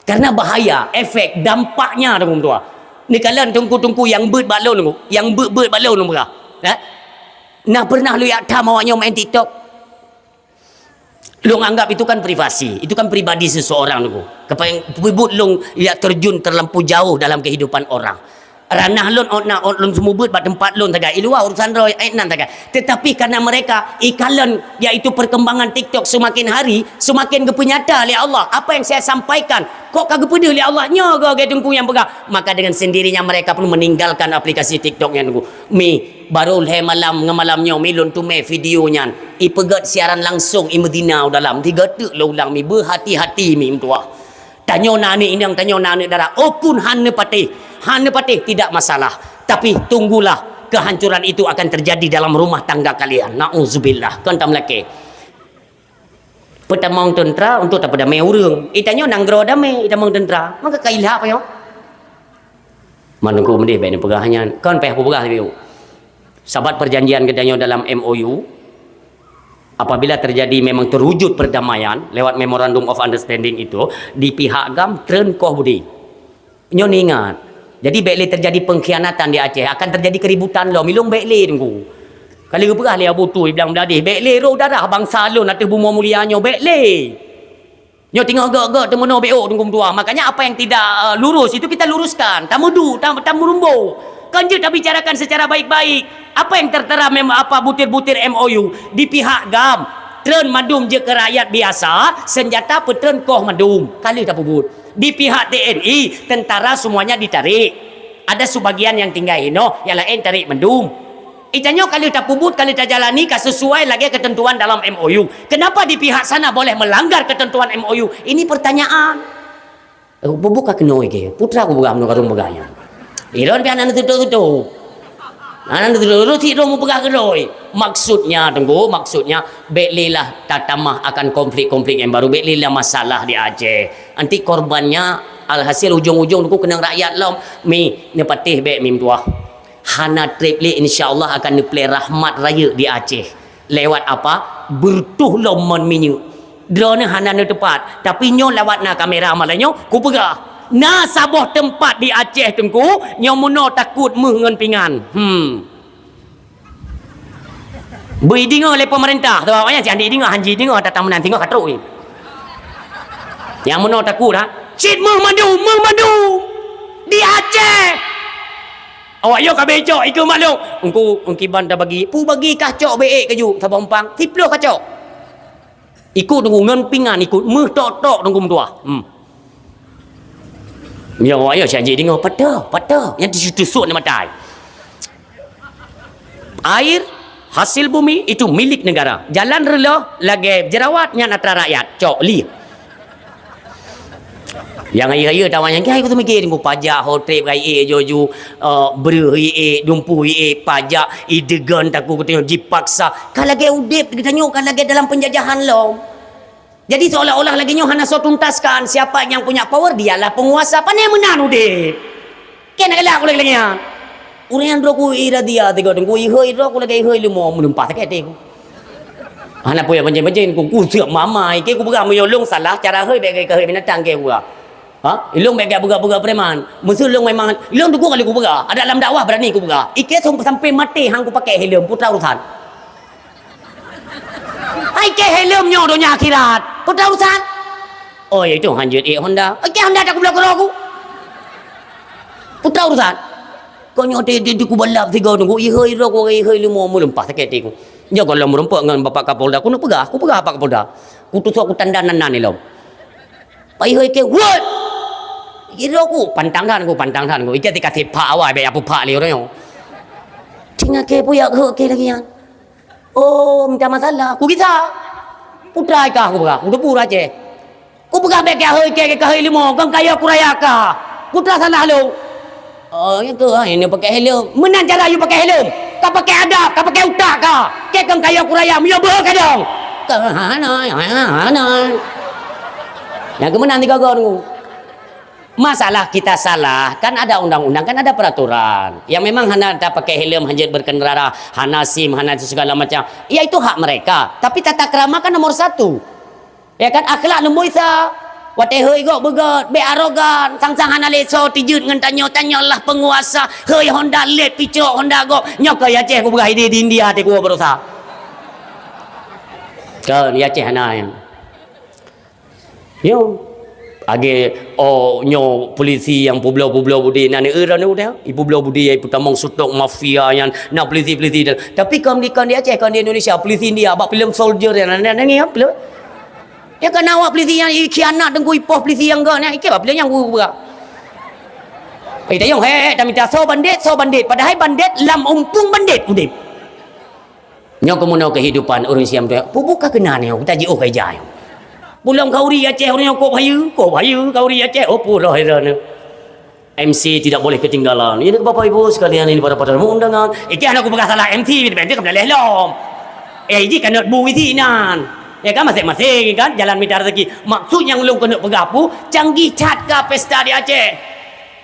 Karena bahaya, efek, dampaknya Teungku meutuah. Neukalon teungku-teungku nyang beuet bak lôn, nyang beuet-beuet bak lôn, lôn peugah. Eh? Nah, pernah lôn yak tham awak nyoe maén TikTok. Lôn anggap itu kan privasi, itu kan pribadi seseorang tu. Kepaeng peubuet lôn yak terjun terlampau jauh dalam kehidupan orang. Ranah lôn ot na ot lôn seumubeuet bak teumpat lôn sagai, i luwa urusan droe, eh, nan sagai. Tetapi karena mereka ikalon, yaitu perkembangan TikTok semakin hari semakin geupeunyata lé Allah. Apa yang saya sampaikan, kok ka geupeudeuh lé Allah, nyoe geuh lagée teungku nyang peugah. Maka dengan sendirinya mereka pun meninggalkan aplikasi TikTok nyan teungku. Mi, baru lhée malam ngon malam nyoe mi lôn teumé video nyan. Ipeugét siaran langsung i Madinah u dalam. Tiga teuk lôn ulang mi, beuhati-hati mi meutuah. Tanyoe na aneuk inong, tanyoe na aneuk dara. Oh pun hana patéh. Hana patéh tidak masalah. Tapi tunggulah kehancuran itu akan terjadi dalam rumah tangga kalian. Nauzubillah. Kon tameulakée. Peutamong teuntra untuk tapeudamé ureuëng. Itanyoe nanggroe damé, itamong teuntra. Maka ka ilhak payoe. Manungku meudeh bék neupeugah nyan. Kon payah peugah lé. Sabat perjanjian geutanyoe dalam M O U, apabila terjadi memang terwujud perdamaian lewat Memorandum of Understanding itu, di pihak GAM treun koh budi. Nyoe ingat. Jadi bék lé terjadi pengkhianatan di Aceh, akan terjadi keributan lom. Ilong bék lé teungku. Kali geupeugah lé Abu Tu Iblang Bladih, bék lé roh darah bansa lôn ateueh bumoe mulia nyoe, bék lé. Nyoe teungoh gok-gok teumeunoe bék teungku meutuah. Makanya apa yang tidak, eh, lurus itu kita luruskan. Tamudu, tam-, tamurumbo. Kan jeuet tabicarakan secara baik-baik. Apa yang tertera mem-, apa butir-butir M O U di pihak GAM? Treun mandum jeuet keu rakyat biasa, senjata peutreun koh mandum. Kali tapeubuet. Di pihak T N I, tentara semuanya ditarik. Ada sebagian yang tinggai inoe, yang lain tarik mandum. Itanyoe ka lheueh tapeubuet, ka lheueh tajalani, ka sesuai lagée ketentuan dalam M O U. Kenapa di pihak sana boleh melanggar ketentuan M O U? Ini pertanyaan. Aku peubuet ka keunoe ke? Putra ku peugah meunurot karung peugah nyan. Ilôn pian hana tutoe-tutoe. Hana tutoe-tutoe, si droe mupeugah keudroe. Maksudnya, teungku, maksudnya, bék lé lah tatamah akan konflik-konflik yang baru, bék lé lah masalah di Aceh. Nanti korbannya, alhasil ujung-ujung teungku keunong rakyat lom. Mi, neupatéh bék mi meutuah. Hana treb lé, insya Allah akan neuplé rahmat rayeuk di Aceh. Lewat apa? Beureutoh lom mon minyeuk. Droeneuh hana neuteupat, tapi nyoe lawat na kamera malam nyoe, kupeugah, na saboh teumpat di Aceh teungku, nyoe meunoe takot méuh ngon pingan. Hmm. Beu ideungoe lé pemerintah, sabab awaknyan si hanjeuet ideungoe, hanjeuet ideungoe, tatang meunan singoh ka trok. Nyang meunoe takot, ha? Cit méuh mandum, méuh mandum. Di Aceh. Awak nyoe ka becok ikeu maklum. Engku, engkiban tabagi. Pu bagi kah cok beuék keujeuet saboh umpang. Siplôh ka cok. Ikut Teungku ngon pingan ikut. Meuh tok-tok Teungku meutuah. Hmm. Ya, awak nyoe siat jih deungoe. Pata, pata. Nyang tisu-tisu ni matai. Air hasil bumi itu milik negara. Jalan reuloh lagèe jerawat nyan atra rakyat. Cok li. Nyang hayeue-hayeue tawa nyang kai ku teumikir ku pajak, ho trép, gai ék, joju, eh, breuh ék, dumpu ék, pajak, ideugon taku geutanyoe jipaksa. Ka lagèe udép geutanyoe ka lagèe dalam penjajahan lom. Jadi seolah-olah lagèe nyoe hana soe tuntaskan, siapa yang punya power dialah penguasa. Pane meunan udép. Kena galak ulèe lagèe nyan. Ureueng nyang droe ku iradia tiga dengku ihôi droe ku lagèe ihôi leumo meulumpat sakét ku. Hana payah banjén-banjén ku kuseuek mama ike ku peugah meunyoe lôn salah cara hôi bèk gaya hôi binatang ke ku peugah. Ha? Ilôn bèk gaya peugah-peugah preman. Meuseu lôn memang ilôn teungku kali ku peugah. Ada lam dakwah berani ku peugah. Ike sampai maté hang ku pakai helm putra urusan. Hai ke helm nyoe donya akhirat. Putra urusan. Oh ya itu hanjeuet eh Honda. Oke Honda tak ku block ku. Putra urusan. Kau nyoe di, di, di kubalap tiga tu, ihoi rok, ihoi limo, meulumpat sakét ku. Nyoe kalau meureumpok ngon Bapak Kapolda, ku nak peugah, ku peugah Pak Kapolda. Ku tusok ku tanda nan nan ilom. Pak ihoi ke, woi! Iro ku, pantang dan ku, pantang dan ku. Ija dikasih pak awai, baik apa pak li orang nyoe. Tinggal ke puyak ke, ke lagi yang. Oh, minta masalah. Ku gisa. Putra kah ku peugah. Ku teupeu Aceh. Ku peugah bèk kah hôi kèe kah hôi limo, kong kaya ku raya kah. Putra salah lôn. Oh, ya ke, ha, ini pakai helm. Meunan cara you pakai helm. Ka pakai adab, ka pakai utak kah. Kèe kong kaya ku raya, meunyoe beuh kadang. Ka hana, hana, hana. Yang keumeunang tiga go nunggu. Masalah kita salah, kan ada undang-undang, kan ada peraturan. Yang memang hana tak pakai helm, hanjeuet berkendara, hana SIM, hana itu segala macam. Ya itu hak mereka. Tapi tata krama kan nomor satu. Ya kan, akhlak nombor isa. Watèe hôi gok beugèt, bèk arogan, sang-sang hana lé soe tijeuet ngon tanyoe, tanyoe lah penguasa. Hôi Honda lét picok Honda gok. Nyoe keu Aceh ku peugah idéh di India teuh ku berusaha. Kan, ya Aceh hana yang. Yo. Age, oh, nyoe polisi nyang peubloe-peubloe budi nan eu ran udah. Ipubloe budi, ipeutamong sutok mafia nyan. Na polisi-polisi dan. Tapi kon di, kon di Aceh, kon di Indonesia, polisi India bak filem Soldier nyan, nyan, nyan, nyan, filem. Ya kan awak polisi nyang ikhianat deungon ipoh polisi nyang gak nyan, ikheun bah polisi nyang gura-gura. Eh, tayong, he, he, tamita soe bandit, soe bandit. Padahai bandit lam umpung bandit udip. Nyoe keumeunyoe kehidupan ureueng siam tu, pubuka keunan nyoe, kita jiôh ka ija nyoe. Pulang ka uri Aceh, ureueng nyoe kok bayeue, kok bayeue, ka uri Aceh, oh, puroh ira nyoe. M C tidak boleh ketinggalan. Ya, Bapak Ibu sekalian, ini para, para tamu undangan. Ikheun hana kupeugah salah M C, tapi M C ka meuleleh lom. Eh, jih kanot bu isi inan. Ya kan, masing-masing kan, jalan mita rezeki. Maksud nyang lôn keuneuk peugah pu, canggih that ka pesta di Aceh.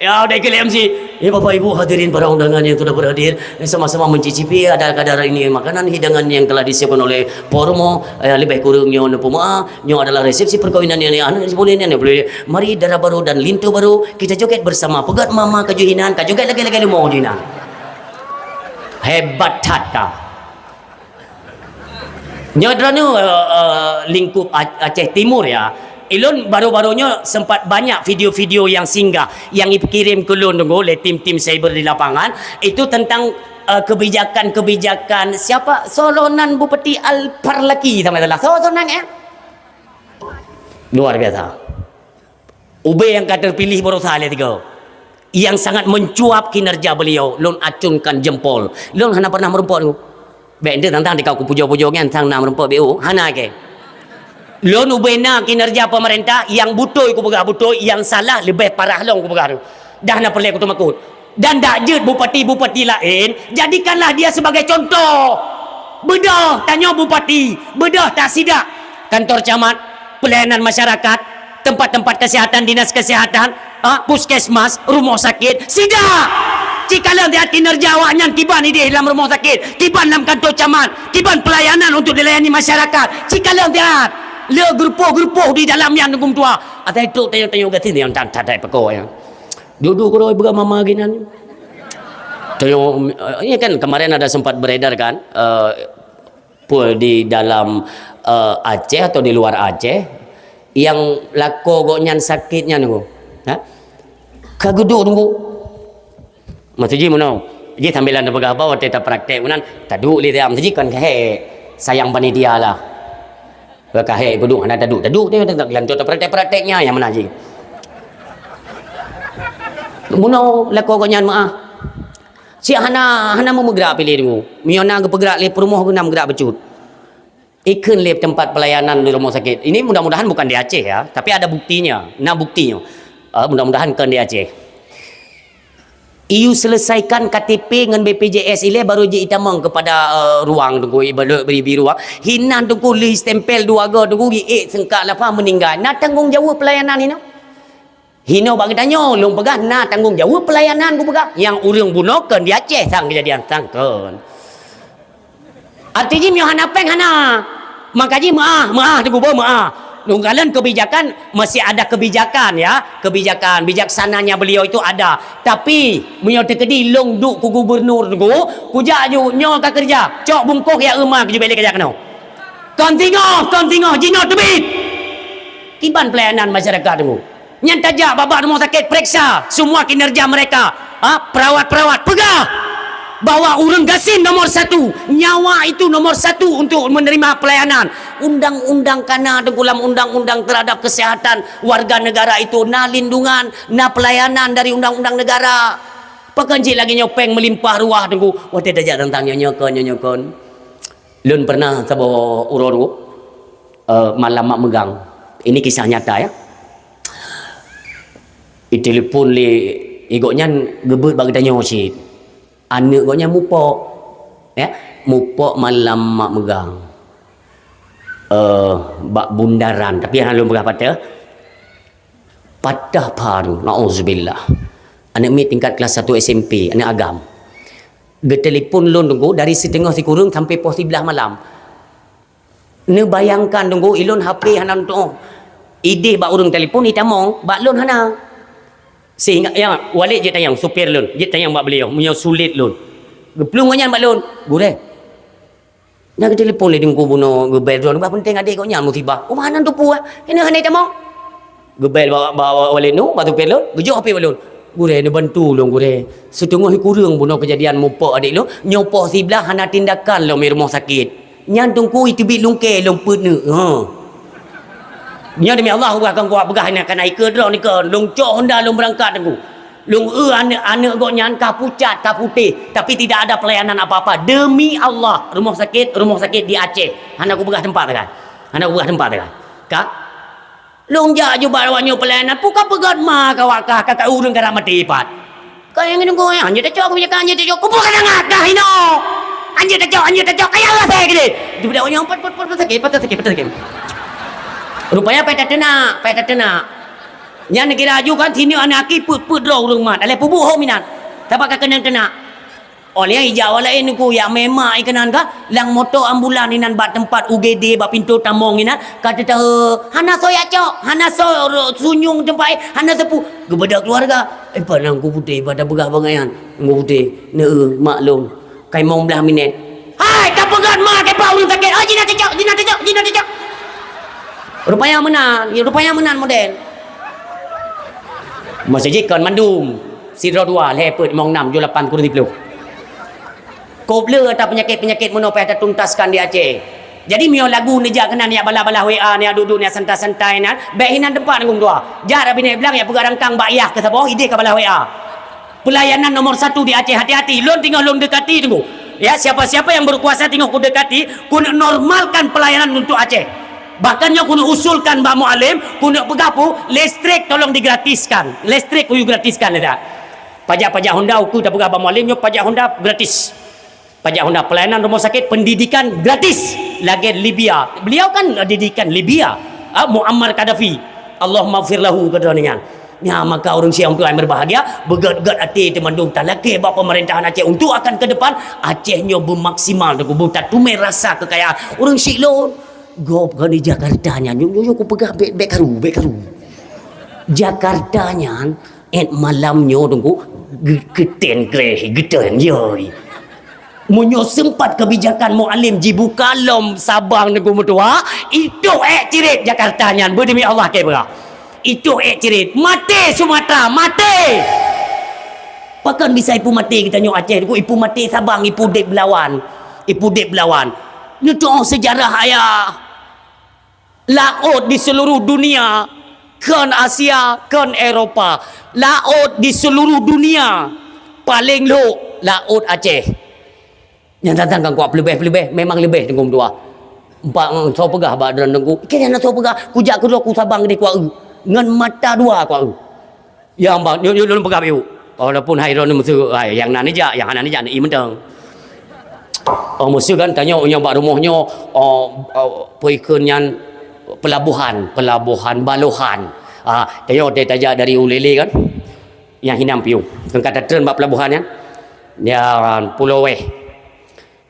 Ya, udah ikut M C. Ya, Bapak Ibu hadirin para undangan yang sudah berhadir, sama-sama mencicipi ada kadar ini makanan hidangan yang telah disiapkan oleh Pormo. Ya, lebih kurang nyoe neupeumaaf. Nyoe adalah resepsi perkahwinan yang aneuk boleh ni, aneuk boleh. Mari dara barô dan linto barô, kita joget bersama. Peugöt mama ka jeuet inan, ka joget lagèe-lagèe leumo jeuet inan. Hebat that ka. Nyoe droeneuh, eh, eh, lingkup A-, Aceh Timur ya. Ilôn baru-baru nyoe sempat banyak video-video yang singgah, yang dikirim ke lôn dulu oleh tim-tim cyber di lapangan, itu tentang, eh, kebijakan-kebijakan siapa, solonan Bupati Al-Parlaki sama salah. So, so nang, eh? Luar biasa. Ubé nyang ka terpilih baroesa lé tiga. Yang sangat mencuap kinerja beliau, lôn acunkan jempol. Lôn hana pernah meureumpok tu. Bèk ente tantang dikau kupujoe-pujoe nyan sang na meureumpok B O, hana ke. Lôn ubé na kinerja pemerintah yang beutôi kupeugah beutôi, yang salah leubeh parah lom kupeugah tu. Dah na peureulèe kuteumakot. Dan dak jeuet bupati-bupati laén, jadikanlah dia sebagai contoh. Beudôh, tanyoe bupati, beudôh tasidak. Kantor camat, pelayanan masyarakat, tempat-tempat kesehatan, dinas kesehatan, ah, puskesmas, rumah sakit, sidak. Cikalon siat kinerja awak nyan kiban idéh lam rumah sakit, kiban lam kantor camat, kiban pelayanan untuk dilayani masyarakat. Cikalon siat. Le geurupoh-geurupoh di dalam nyan huköm tuha. Asai trok tanyoe-tanyoe gasien nyang tan-, tan-, tan peko nyan. Dudu keudroe beuga mama ginan. Tayong, eh, ini kan kemarin ada sempat beredar kan, eh, pun di dalam, eh, Aceh atau di luar Aceh, yang lakoe gobnyan sakit nyan tu. Ha? Ka geuduek tunggu. Maksud jih meunoe, jih sambilan tapeugah bah watèe tapraktek meunan, taduek lé siat, maksud jih kon ka hék, sayang panitia lah. Ka hék peuduek hana taduek, taduek teuh, tapraktek nyan nyang meunan jih. Meunoe lakoe gobnyan meu'ah. Siat hana, hana meumeugrak piléh deungoe. Meunyoe na geupeugrak lé peurumoh geuh na meugerak bacut. Ikheun lé teumpat pelayanan di rumah sakit. Ini mudah-mudahan bukan di Aceh ya, tapi ada buktinya. Na buktinyo. Ah, mudah-mudahan kon di Aceh. Iyue selesaikan K T P ngon B P J S ilèe baru jitamong kepada, eh, ruang teungku, ibarat bri-bri ruang. Hinan teungku lheuh stempel dua go teungku, giék seungkak lapah meuninggai. Na tanggong jaweueb pelayanan hinoe? Hinoe bak geutanyoe, lôn peugah na tanggong jaweueb pelayanan kupeugah. Nyang ureueng bunoe kon di Aceh sang keujadian sang kon. Arti jih meunyoe hana péng hana. Maka jih meu'ah, meu'ah teungku beuh meu'ah. Lôn kalon kebijakan, masih ada kebijakan ya. Kebijakan, bijaksananya beliau itu ada. Tapi, meunyoe teukeudi lôn duek keu gubernur teungku, kujak ju nyoe ka keureuja. Cok bungkôh ya euma keujubelé keujak keunoe. Kon singoh, kon singoh, jinoe teubiet. Kiban pelayanan masyarakat teungku. Nyan tajak bak-bak rumoh sakét, pereksa semua kinerja mereka. Ha, perawat-perawat, peugah bahwa ureueng gasien nomor satu, nyawa itu nomor satu untuk menerima pelayanan. Undang-undang kana teungku, lam undang-undang terhadap kesehatan warga negara itu na lindungan, na pelayanan dari undang-undang negara. Pakon cit lagèe nyoe péng meulimpah ruah teungku. Watèe tajak teuntang nyoe, nyoe kon, nyoe, nyoe kon. Lôn pernah saboh uroe teungku, eh, malam mak meugang. Ini kisah nyata ya. Itelepon lé, eh, gobnyan geubeuet bak geutanyoe cit. Aneuk gobnyan mupok. Ya, mupok malam mak meugang. Eh, bak bundaran, tapi hana lôn peugah patéh. Patah pha, naudzubillah. Aneuk miet tingkat kelas satu S M P, aneuk agam. Geutelepon lôn teungku dari siteungoh sikureueng sampai poh siblaih malam. Neubayangkan teungku, ilôn H P hana tu'oh. Idéh bak ureueng telepon, itamong, bak lôn hana. Sehingga, ya, Walid jeuet tanyong, supir lôn, jeuet tanyong bak beliau, meunyoe sulet lôn. Geuplueng gobnyan bak lôn, "Gurèe, na geutelepon lé teungku bunoe, geubel droeneuh, bah peunteng adék gobnyan musibah." "Oh, meunan teupeu, eh? Keuneuk hana itamong?" Geubel bak, bak, bak Walid nyoe, bak supir lôn, geujok H P bak lôn. "Gurèe, neubantu lôn, gurèe. Siteungoh kureueng bunoe keujadian mupok adék lôn, nyoe poh siblaih hana tindakan lom di rumoh sakét. Nyan teungku iteubiet lungkée lôn peuet neuk." Ha. Nyoe demi Allah, ubah kong kuat peugah nyan, kana ikeue droe nikeue, lôn cok honda lôn beurangkat teungku. Lôn eu aneuk-aneuk gobnyan ka pucat, ka putéh, tapi tidak ada pelayanan apa-apa. Demi Allah, rumoh sakét, rumoh sakét di Aceh. Hana kupeugah teumpat sagai. Hana kupeugah teumpat sagai. Ka Lôn jak ju bak awak nyoe peulayanan, peue ka peugöt ma ka awak kah, ka, ka ureueng ka rab maté pat. Ka nyang nunggu, "Eh, hanjeuet tacok, keubijakan hanjeuet tacok." Kupeue ka tangah kah inoe? "Hanjeuet tacok, hanjeuet tacok, kaya Allah saya gede." Di budak nyoe, "Pat, pat, pat, pat sakét, pat sakét, pat sakét." Rupanya pat tateunak, pat tateunak. Nyan neukira aju kan sineuk aneuk aki peuet-peuet droe ureueng mat. Alah peubuet hom inan. Sabab ka keunong teunak. Oh lheueh ijak awak laén nunggu, yak mé mak ikeunan ka, lam moto ambulan inan bak teumpat U G D bak pintoe tamong inan, ka teutahe, hana soe yak cok, hana soe ro-, sunyueng teumpat, eh, hana sapeue. Geubeudôh keuluwarga, "Eh, pat nyan Teungku Putéh, pat tapeugah bangai nyan, Teungku Putéh, neu-eu, maklum, ka limong blaih minét." "Hai, ka peugöt ma, ka ipak ureueng sakét, oh, jinak tacok, jinak tacok, jinak tacok." Rupanya meunan, rupanya meunan model. Meuseujid kon mandum. Sidroe dua, lhèe peuet, limong nam, tujoh lapan, kureueng siplôh. Kôb le ata peunyakét-peunyakét meunoe payah tatuntaskan di Aceh. Jadi, meunyoe lagu neujak keunan, neujak balah-balah W A, neujak duek-duek, neujak santai-santai nyan, bèk hinan teumpat ngon dua. Jak Rabinek Blang, jak peugah rangkang bak yah keu saboh, idéh ka balah W A. Pelayanan nomor satu di Aceh, hati-hati. Lôn teungoh lôn dekati, Teungku. Ya, siapa-siapa yang berkuasa teungoh kudekati, keuneuk normalkan pelayanan untuk Aceh. Bahkan nyoe keuneuk usulkan bak Mualem, keuneuk peugah peue, listrik tolong digratiskan. Listrik kuyue gratiskan, ya tak? Pajak-pajak honda ukeue tapeugah bak Mualem nyoe pajak honda gratis. Pajak honda, pelayanan rumah sakit, pendidikan gratis. Lagèe Libya. Beliau kan didikan Libya. Ah, Muammar Gaddafi. Allahummaghfir lahu, kata dia nyan. Nyan maka ureueng Syiah untuk yang berbahagia, beugöt-göt até teumandum talakèe bak pemerintahan Aceh untuk akan ke depan, Aceh nyoe beumaksimal, Teungku, beutateumeung rasa kekayaan. Ureueng syiek lôn, gob kon di Jakarta nyan, nyoe, nyoe, nyoe kupeugah bèk, bèk karu, bèk karu. Jakarta nyan, èt malam nyoe, Teungku, ge-, geuteun gleh, geuteun, yoi. Meunyoe seumpat kebijakan Mualem jibuka lom Sabang Teungku meutuah, itôh èk ciret Jakarta nyan, beudemi Allah kèe peugah. Itôh èk ciret, maté Sumatra, maté! Pakon bisa ipeumaté geutanyoe Aceh, ipeue maté Sabang, ipudeb lawan, ipudeb lawan. Neutu'oh seujarah ayah. Laôt di seluruh dunia, kon Asia, kon Eropa, laôt di seluruh dunia, paleng lhok laôt Aceh. Nyang datang kan kuat peulebeh-peulebeh, memang leubeh Teungku meutuah. Empat ngon soe peugah bak droeneuh Teungku, "Keu nyang na soe peugah, kujak keudroe ku Sabang keudeh kuat eu, ngon mata dua kuat eu." Ya, bang, nyoe, nyoe lôn peugah bacut. Walaupun hai droeneuh meuseuh, hai, nyang na neujak, nyang hana neujak, neuié mantong. Oh, meuseuh kan, tanyoe nyoe bak rumoh nyoe, oh, oh, peue kheun nyan, pelabuhan, pelabuhan Balohan. Ah, tanyoe watèe tajak dari Ulèe kan, nyang hinan piôh. Kan ka tatreun bak pelabuhan nyan, nyan Pulo Weh.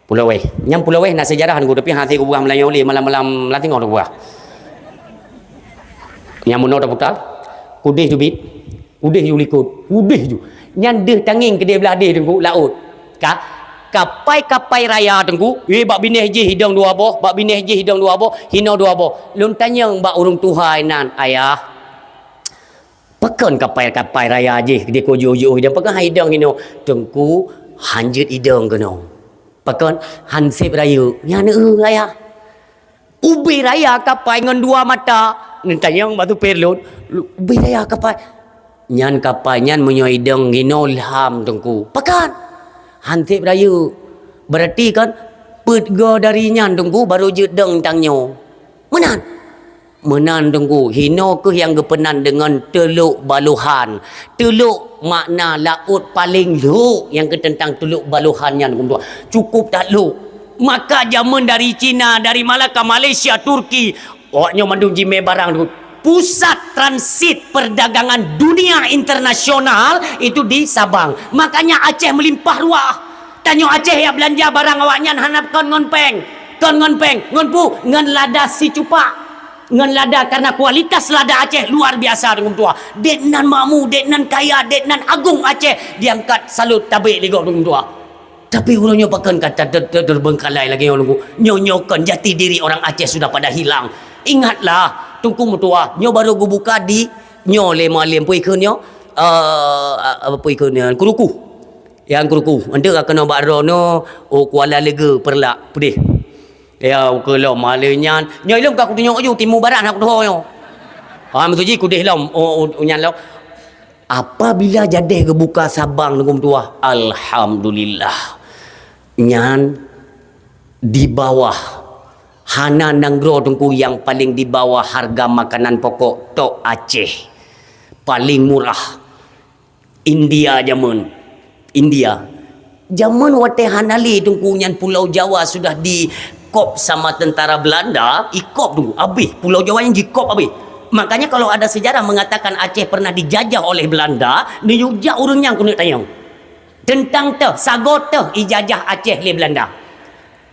Pulo Weh. Nyang Pulo Weh na seujarah Teungku, tapi hase kupeugah meulayeue lé malam-malam lam singoh kupeugah. Nyang meunoe taputa, kudeh teubiet, kudeh ju likot, kudeh ju. Nyan deuh tangieng keudeh blah deh Teungku, laôt. Ka, kapai-kapai raya Teungku, weh bak binéh jih idong dua boh, bak binéh jih idong dua boh, hinoe dua boh. Lôn tanyong bak ureueng tuha inan, "Ayah, pakon kapai-kapai raya jih dikoh jiôh-jiôh idong, pakon han idong hinoe?" "Teungku, han jeuet idong keunoe." "Pakon?" "Han seb rayeuk." "Nyan eu, Ayah." "Ubé raya kapai ngon dua mata?" Neutanyong bak supir lôn. "Ubé raya kapai?" "Nyan kapai nyan meunyoe idong hinoe lham Teungku." "Pakon?" "Han seb rayeuk." "Berarti kan peuet goe dari nyan Teungku barô jeuet dong tanyoe." "Meunan." "Meunan Teungku, hinoe kheueh nyang geupeunan deungon Teulok Balohan." Teulok makna laôt paleng lhok, nyang keu teuntang Teulok Balohan nyan, Teungku meutuah. Cukup that lhok. Maka jameun dari Cina, dari Malaka, Malaysia, Turki, awak nyoe mandum jimè barang, Teungku. Pusat transit perdagangan dunia internasional itu di Sabang. Makanya Aceh meulimpah ruah. Tanyoe Aceh jak beulanja barang awaknyan hana kon ngon péng. Kon ngon péng. Ngon peue? Ngon lada sicupak. Ngon lada, karena kualitas lada Aceh luar biasa, Teungku meutuah. Dek nan makmu, dek nan kaya, dek nan agong Aceh, diangkat salut tabek lé gob, Teungku meutuah. Tapi uroe nyoe pakon ka ta-, ta-, ta-, terbengkalai lagèe nyoe, Teungku. Nyoe, nyoe kon jati diri orang Aceh sudah pada hilang. Ingatlah, Teungku meutuah, nyoe baru geubuka di, nyoe lé mualem peue kheun nyoe, eh, apa peue kheun nyoe, Kruku. Nyang Kruku, enteuk ka keunoe bak droeneuh, oh, Kuala Lege, Peureulak, peudeh. Ya, ukeue lom, malée nyan. Nyoe ilôn ka kutunyok aju, timu barat hana kutuho nyoe. Ha, meutuji kudeh lom, oh, oh, nyan lom. Apabila jadeh geubuka Sabang, Teungku meutuah, alhamdulillah. Nyan di bawah, hana nanggroe Teungku nyang paleng di bawah harga makanan pokok, tok Aceh. Paleng murah. India jameun. India. Jameun watée hana lé Teungku nyan Pulau Jawa sudah dikop sama tentara Belanda, ikop Teungku, abéh. Pulau Jawa nyan jikop abéh. Makanya kalau ada sejarah mengatakan Aceh pernah dijajah oleh Belanda, neuyue jak ureuëng nyan keuneuk tanyong. Teuntang teuh, sagoe teuh ijajah Aceh lé Belanda.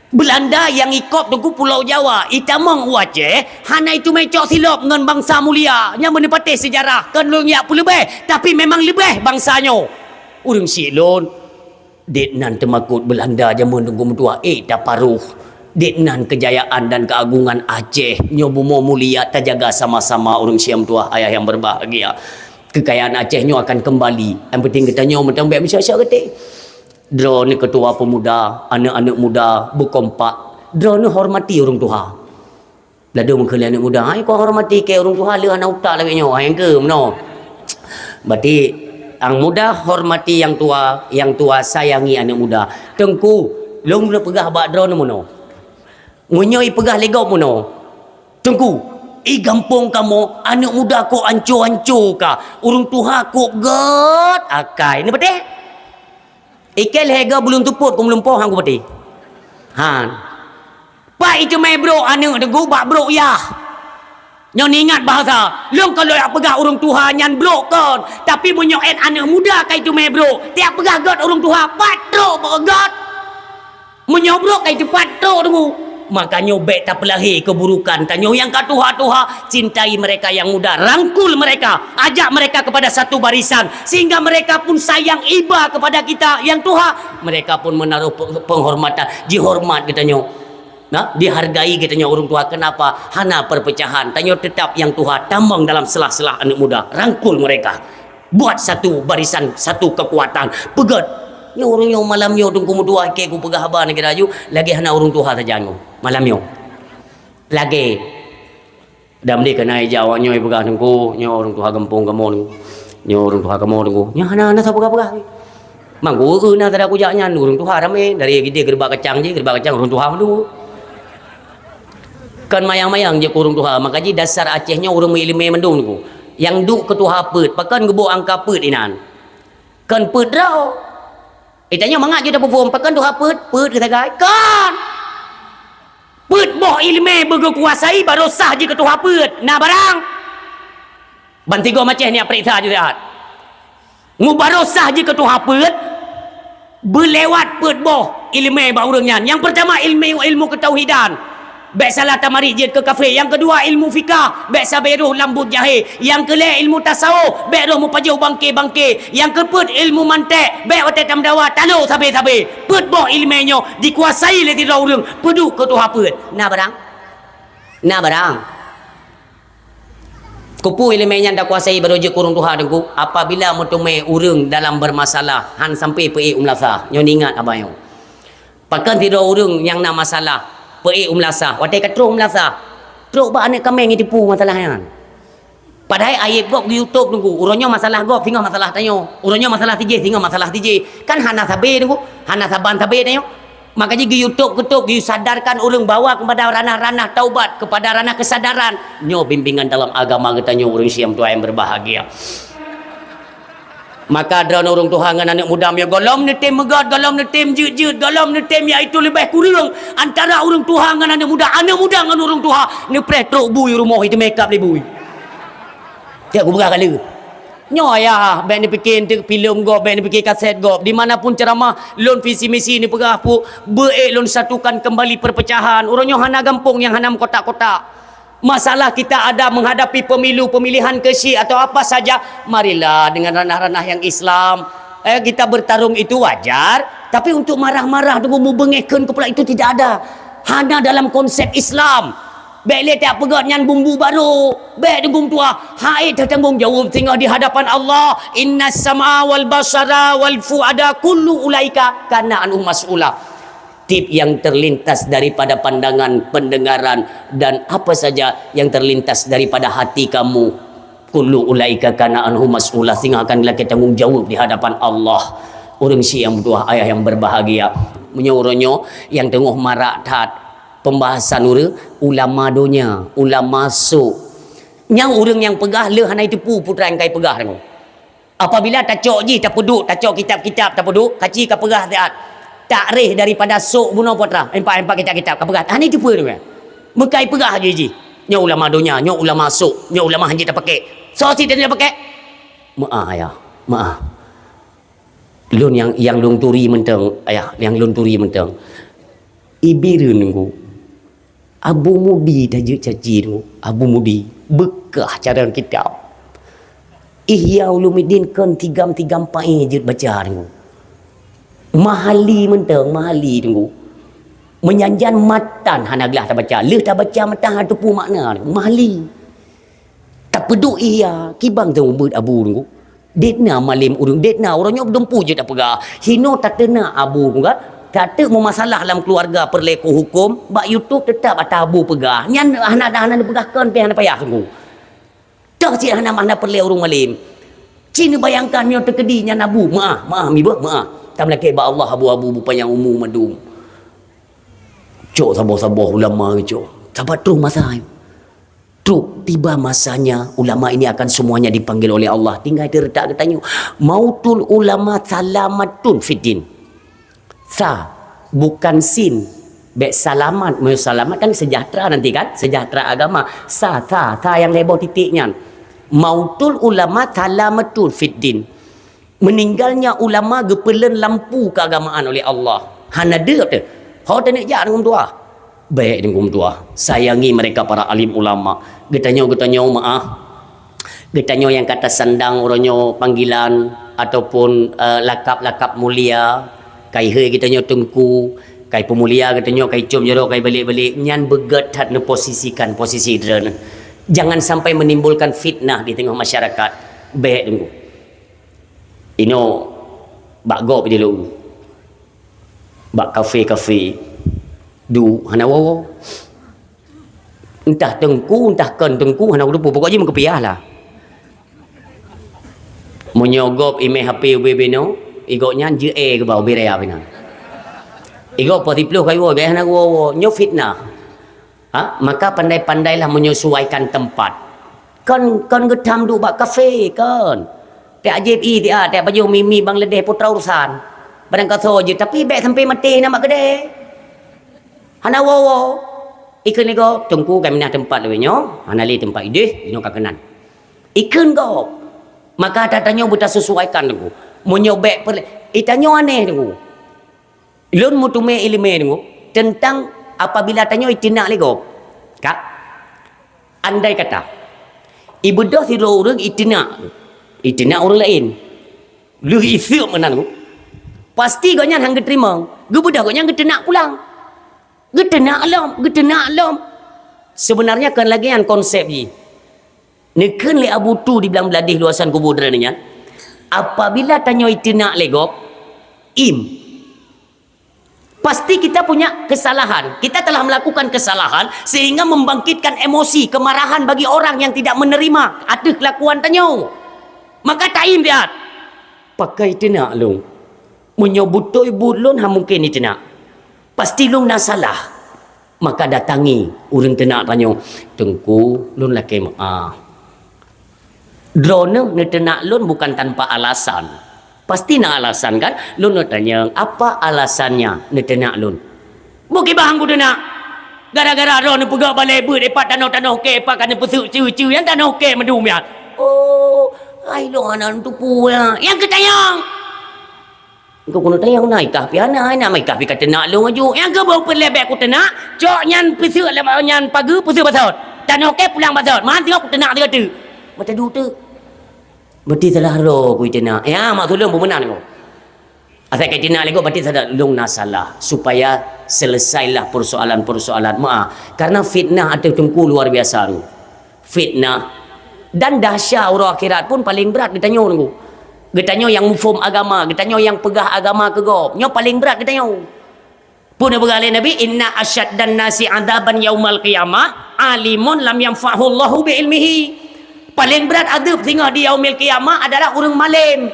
Belanda nyang ikop Teungku Pulau Jawa, itamong u Aceh, hana iteumé cok silop ngon bansa mulia. Nyan meuneupatéh seujarah, kon lôn jak peuleubeh, tapi memang leubeh bansa nyoe. Ureuëng syiek lôn, dek nan teumakot Belanda jameun Teungku meutuah, eh, taparoh. Dek nan keujayaan dan keuagongan Aceh, nyoe bumoe mulia tajaga sama-sama ureuëng syiek meutuah, ayah yang berbahagia. Keukayaan Aceh nyoe akan keumbali. Nyang penting geutanyoe meuteumé bèk meusyok-syok geuté. Droeneuh keutua peumuda, aneuëk-aneuëk muda beukompak. Droeneuh hormati ureuëng tuha. Ladôm keu lé aneuëk muda, "Hai, kau hormati keu ureuëng tuha, lheueh hana utak lagée nyoe, hai, nyang keu meunoe." Berarti, nyang muda hormati nyang tua, nyang tua sayangi aneuëk muda. Teungku, lôn peugah bak droeneuh meunoe. Meunyoe ipeugah lé gob meunoe, "Teungku, i gampông kamoe aneuëk muda kok anco-anco ka, ureuëng tuha kok gét akai." Neupatéh? Ikei lhée goe buleuen teupot keu meulumpoe han kupatéh. Han. Pat iteumé brok aneuëk Teungku bak brok yah. Nyoe neuingat bahasa, lôn kon lôn jak peugah ureuëng tuha nyan brok kon, tapi meunyoe ét aneuëk muda ka iteumé brok, tajak peugah gét ureuëng tuha, pat trok bak gét. Meunyoe brok ka iteupat trok Teungku. Makanya bèk tapeulahé keuburukan. Tanyoe nyang ka tuha-tuha, cintai mereka yang muda, rangkul mereka, ajak mereka kepada satu barisan, sehingga mereka pun sayang iba kepada kita yang tuha. Mereka pun menaruh pe-, penghormatan, jihormat geutanyoe. Nah, dihargai geutanyoe ureuëng tuha. Kenapa? Hana perpecahan. Tanyoe tetap yang tuha, tamong dalam sela-sela aneuëk muda, rangkul mereka. Buat satu barisan, satu kekuatan. Peugét. Nyoe ureuëng nyoe malam nyoe Teungku meutuah, keu kupeugah haba nyan kira aju, lagée hana ureuëng tuha sajan nyoe. Malam nyoe. Lagée. Dan deh keunan ija awak nyoe peugah Teungku, nyoe ureuëng tuha gampông kamoe Teungku. Nyoe ureuëng tuha kamoe Teungku. Nyan hana, hana sapeugah-peugah. Mangko, eu, na tada kujak nyan ureuëng tuha ramé, dari gideh geureubak kacang jih, geureubak kacang ureuëng tuha mandum. Kon mayang-mayang jeuet keu ureuëng tuha, maka jih dasar Aceh nyoe ureuëng meuiéleumé mandum Teungku. Nyang duek keu tuha peuet, pakon geubôk angka peuet inan. Kon peuet droe. Eh, tanyoe mangat jeuet tapeuphom, pakon tuha peuet, peuet geusagai. Kon! Peuet boh iéleumé beugeukuasai baroe sah jeuet keu tuha peuet. Na barang? Ban tigoe maceh nyak peuriksa jih siat. Ngu baroe sah jih keu tuha peuet, beulewat peuet boh iéleumé bak ureuëng nyan. Nyang peurtama iéleumé, ilmu keutauhidan. Bék salah tamarit jeuet keu kafé. Nyang keudua ilmu fikah, bék sabé roh lam buet jahé. Nyang keulhée ilmu tasawuf, bék roh meupajoh bangké-bangké. Nyang keupeuet ilmu mantek, bék watée tameudawa talo sabé-sabé. Peuet boh iéleumé nyoe dikuasai lé sidroe ureuëng, peuduek keu tuha peuet. Na barang? Na barang? Keupeue iéleumé nyan takuasai baroe jeuet keu ureuëng tuha Teungku? Apabila meuteumé ureuëng dalam beurmasalah, han sampai peuék u meulasah. Nyoe ingat abang nyoe. Pakon sidroe ureuëng nyang na masalah, peuék u meulasah. Watée ka trok u meulasah, trok bak aneuëk kaméng jiteupeue masalah nyan. Padahai aéb gob geu-YouTube Teungku. Uroe nyoe masalah gob, singoh masalah tanyoe. Uroe nyoe masalah sijih, singoh masalah sijih. Kan hana sabé Teungku, hana saban sabé tanyoe. Maka jih geu-YouTube keutok, geusadarkan ureuëng bawa kepada ranah-ranah taubat, kepada ranah kesadaran. Nyoe bimbingan dalam agama geutanyoe ureuëng siam tuai yang berbahagia. Maka droeneuh ureuëng tuha ngon aneuëk muda meunyoe gohlom neutem meugot, gohlom neutem jeuet-jeuet, gohlom neutem yaitu leubeh kureueng antara ureuëng tuha ngon aneuëk muda, aneuëk muda ngon ureuëng tuha, neupreh trok bui rumoh itu makeup lé bui. Tiap kupeugah kali. Nyoe ayah, bék neupike enteuk filem gob, bék neupike kaset gob. Di mana pun ceramah, lôn visi misi neupeugah puk, beuék lôn satukan kembali perpecahan. Uroe nyoe hana gampông nyang hana meukotak-kotak. Masalah kita ada menghadapi pemilu, pemilihan keusik atau apa saja, marilah dengan ranah-ranah yang Islam. Eh, kita bertarung itu wajar, tapi untuk marah-marah dengan membengekan kepala itu tidak ada. Hana dalam konsep Islam. Bék lé tapeugét nyan bumbu barô. Bék deungon tuha. Hai tatanggong jaweueb singoh di hadapan Allah. Innas sam'a wal basara wal fuada kullu ulaika kana anhu mas'ula. Tip yang terlintas daripada pandangan, pendengaran, dan apa saja yang terlintas daripada hati kamu, kullu ulaika kana anhu mas'ula, singoh akan lakée tanggong jaweueb di hadapan Allah. Ureuëng syiek nyang meutuah, ayah yang berbahagia. Meunyoe uroe nyoe nyang teungoh marak that pembahasan ureuëng, ulama donya, ulama sôk. Nyang ureuëng nyang peugah le hana jiteupeue peue treuk nyang ka jipeugah nyoe. Apabila tacok jih, tapeuduek, tacok kitab-kitab, tapeuduek, kaci kapeugah siat. Takreh daripada sôk bunoe putra, empat-empat kitab-kitab kapeugah. Hana jiteupeue nyoe. Meukai peugah jih jih. Nyoe ulama donya, nyoe ulama sôk, nyoe ulama hanjeuet tapakek. Soe sit hana tapakek? Meu'ah, ayah. Meu'ah. Lôn nyang, nyang lôn turi mantong, ayah, nyang lôn turi mantong. Ibi reuen nunggu. Abu Mudi tajeuet caci nunggu. Abu Mudi. Beukah carang kitab. Ihya Ulumuddin kon tigam-tigam paé jeuet baca nunggu. Mahali mantong, Mahali nunggu. Meunyan-nyan matan hana glah tabaca. Lheueh tabaca matan hana teupeue makna nunggu. Mahali. Tapeuduek Ihya, kiban teuma beuet Abu nunggu. Dek na malem ureuëng, dek na uroe nyoe dumpu jeuet tapeugah. Hinoe tateuna Abu nunggu, tateuk meumasalah lam keuluwarga peureulée keu huköm, bak YouTube teutap ata Abu peugah. Nyan hana, hana neupeugah kon pih hana payah nunggu. Toh cit hana, hana peureulée ureuëng malem. Ci neubayangkan nyoe teukeudi nyan Abu, meu'ah, meu'ah, mibeuh, meu'ah. Tameulakée bak Allah Abu, Abu, Abu panyang umu mandum. Cok saboh-saboh ulama cok. Sabat troh masa nyoe. Trok tiba masanya, ulama ini akan semuanya dipanggil oleh Allah. Tinggai teuretak geutanyoe. Mautul ulama salamatun fiddin. Sa, bukan sin. Bék salamat. Meunyoe salamat kan sejahtera nanti kan? Sejahtera agama. Sa, sa, sa nyang lhée boh titik nyan. Mautul ulama salamatun fiddin. Meninggalnya ulama geupeuleuen lampu keagamaan oleh Allah. Hana deup teuh. Ho teuneuk jak deungon tuha. Bék deungon tuha. Sayangi mereka para alim ulama. Geutanyoe, geutanyoe meu'ah. Geutanyoe nyang ka tasandang uroe nyoe panggilan ataupun, eh, lakab-lakab mulia. Kai hei geutanyoe teungku, kai peumulia geutanyoe, kai com jaroe, kai balek-balek. Nyan beugét that neuposisikan posisi droeneuh. Jangan sampai menimbulkan fitnah di teungoh masyarakat. Bék deungon. Inoe bak gob di lu, bak kafe-kafe, duek hana woe-woe. Entah teungku, entah kon teungku, hana kuteupeu. Pokok jih meukeupiyah lah. Meunyoe gob imé H P ubé-ubé noe, i gobnyan jeuet geuba ubé raya binan. I gob po siploh kayu, gaya hana woe-woe. Nyoe fitnah. Ha? Maka pandai-pandailah menyesuaikan tempat. Kon, kon geutam duek bak kafe, kon. Tiak jieb i, tiak, tiak pajoh mi-mi Bangladesh, putra urusan. Barang kasoe jeuet, tapi bék sampai maté na bak keudè. Hana woe-woe. Ikheun lé gob, teungku, ka minah teumpat lagèe nyoe, hana lé teumpat idéh, inoe ka keunan. Ikheun gob. Maka ata tanyoe beutasesuaikan teungku. Meunyoe bék peureulèe, i tanyoe aneh teungku. Lôn meuteumé ileumé teungku teuntang apabila tanyoe iteunak lé gob. Ka? Andai kata, ibeudôh sidroe ureueng iteunak, iteunak ureueng laén. Lheueh iseuek meunan teungku. Pasti gobnyan han geuteurimong. Geubeudôh gobnyan geuteunak pulang. Geuteunak lom, geuteunak lom. Sebenarnya kon lagèe nyan konsep jih. Neukheun lé Abu Tu di Blang Bladeh luasan kubu droeneuh nyan, apabila tanyoe iteunak lé gob, im. Pasti kita punya kesalahan. Kita telah melakukan kesalahan sehingga membangkitkan emosi, kemarahan bagi orang yang tidak menerima ateueh kelakuan tanyoe. Maka taim siat. Pakon iteunak lôn. Meunyoe beutôi buet lôn han mungken iteunak. Pasti lôn na salah. Maka datangi ureueng teunak tanyoe, "Teungku, lôn lakèe meu'ah. Droeneuh neuteunak lôn bukan tanpa alasan. Pasti na alasan kan?" Lôn neutanyong, "Apa alasannya neuteunak lôn?" "Bukibang kuteunak. Gara-gara droeneuh peugah balèe beuet, ipat tanoh-tanoh kèe, ipat ka neupeuseuk ceue-ceue, nyang tanoh kèe meudum nyan." "Oh, ai lôn hana lôn teupeu nyan." Nyang keu tanyong. Engkau keuneuk tanyong na ikah pih hana, na mah ikah pih ka teunak lôn aju. Nyang keu beu peureulèe bèk kuteunak, cok nyan peuseuk lé nyan pageue peuseuk basot. Tanoh kèe pulang basot. Man teungoh kuteunak teuk teuk. Mata duek teuk. Berarti salah droe ku iteunak. Ya, maksud lôn peue meunan ko. Asai ka iteunak lé gob berarti salah lôn na salah. Supaya selesailah persoalan-persoalan. Maaf. Karena fitnah ateueh teungku luar biasa tu. Fitnah dan dahsya uroe akhirat pun paleng brat geutanyoe teungku. Geutanyoe nyang muphom agama, geutanyoe nyang peugah agama keu gob, nyoe paleng brat geutanyoe. Peue neupeugah lé Nabi, "Inna asyaddan nasi adzaban yaumal qiyamah alimun lam yanfa'hullahu bi ilmihi." Paleng brat adeueb singoh di yaumil qiyamah adalah ureueng malem.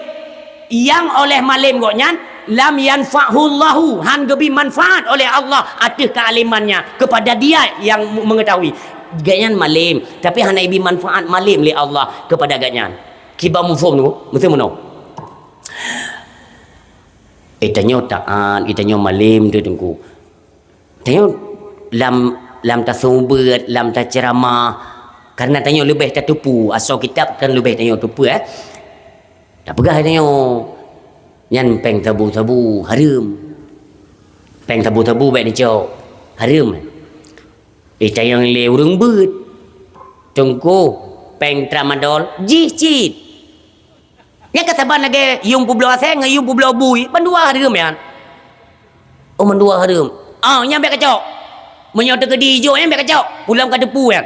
Nyang oleh malem gobnyan, lam yanfa'hullahu, han geubri manfaat oleh Allah ateueh kealimannya kepada dia yang mengetahui. Gobnyan malem, tapi hana ibri manfaat malem lé Allah kepada gobnyan. Kiban muphom tu, meuteumeunoe. Eh, tanyoe taat, eh, tanyoe malem tu teungku. Tanyoe lam, lam taseumeubeuet, lam taceuramah, karena tanyoe leubeh tateupeue, asoe kitab kan leubeh tanyoe teupeue, eh. Tapeugah tanyoe, nyan péng sabu-sabu hareuem. Péng sabu-sabu bèk neucok, hareuem. Eh, tanyong lé ureueng beuet. Teungku, péng tramadol jih cit. Nyang ka saban lagèe yuem peubloe asèe ngon yuem peubloe bui, mandua hareuem nyan. Oh, mandua hareuem. Ah, nyan bèk kacok. Meunyoe teukeudi ijok nyan bèk kacok. Pulang ka teupeue nyan.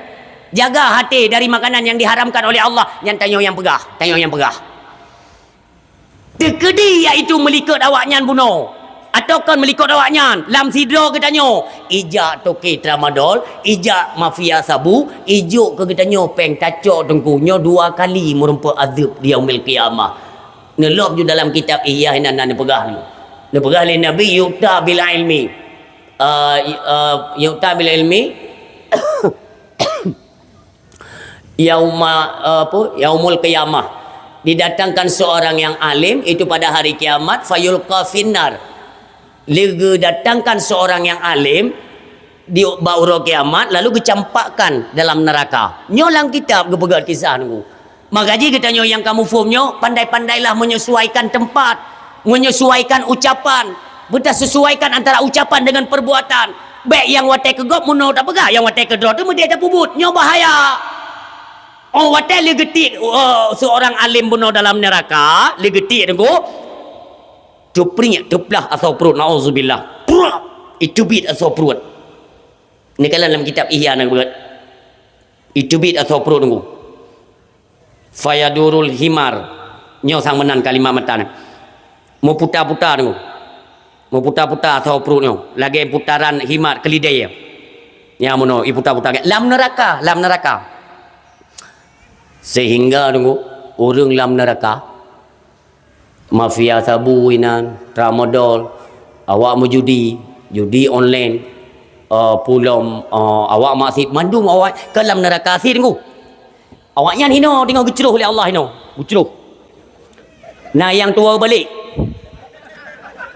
Jaga hati dari makanan yang diharamkan oleh Allah. Nyan tanyoe nyang peugah. Tanyoe nyang peugah. Teukeudi, yaitu meulikot awaknyan bunoe, atawa kon meulikot awaknyan, lam sidroe geutanyoe, ijak toke tramadol, ijak mafia sabu, ijok keu geutanyoe péng tacok teungku, nyoe dua kali meurumpok azeueb di yaumil qiyamah. Neulom ju dalam kitab Ihya inan na neupeugah nyoe. Neupeugah lé Nabi, "Yu'ta bil ilmi." Ah, i-, ah, "Yu'ta bil ilmi." Yauma, apa, yaumul qiyamah. Didatangkan seorang yang alim, itu pada hari kiamat, fayulqa finnar. Leugeue datangkan seorang yang alim di bak uroe kiamat, lalu geucampakkan dalam neraka. Nyoe lam kitab geupeugah kisah nunggu. Maka jih geutanyoe nyang ka muphom nyoe, pandai-pandailah menyesuaikan tempat, menyesuaikan ucapan, beutasesuaikan antara ucapan dengan perbuatan. Bèk nyang watèe keu gob meunoe tapeugah, nyang watèe keu droe teuh meudeh tapeubuet. Nyoe bahaya. Oh, watèe lé geutik, oh, seorang alim bunoe dalam neraka, lé geutik teungku. Teupriek, teuplah asoe pruet, naudzubillah. Pruet! Iteubiet asoe pruet. Neukalon lam kitab Ihya na geupeugah. Iteubiet asoe pruet teungku. Fayadurul himar. Nyoe sang meunan kalimat mata nyoe. Meuputa-puta tu. Meuputa-puta asoe pruet nyoe. Lagèe putaran himat keulidèe. Nyang meunoe iputa-puta. Lam neuraka, lam neuraka. Sehingga tu, ureueng lam neuraka, mafia sabu inan, tramadol, awak meujudi, judi online, eh, pulom, eh, awak maksiet, mandum awak ka lam neuraka sit tu. Awaknyan hinoe teungoh geucroh lé Allah hinoe, geucroh. Na nyang tuwoe balek.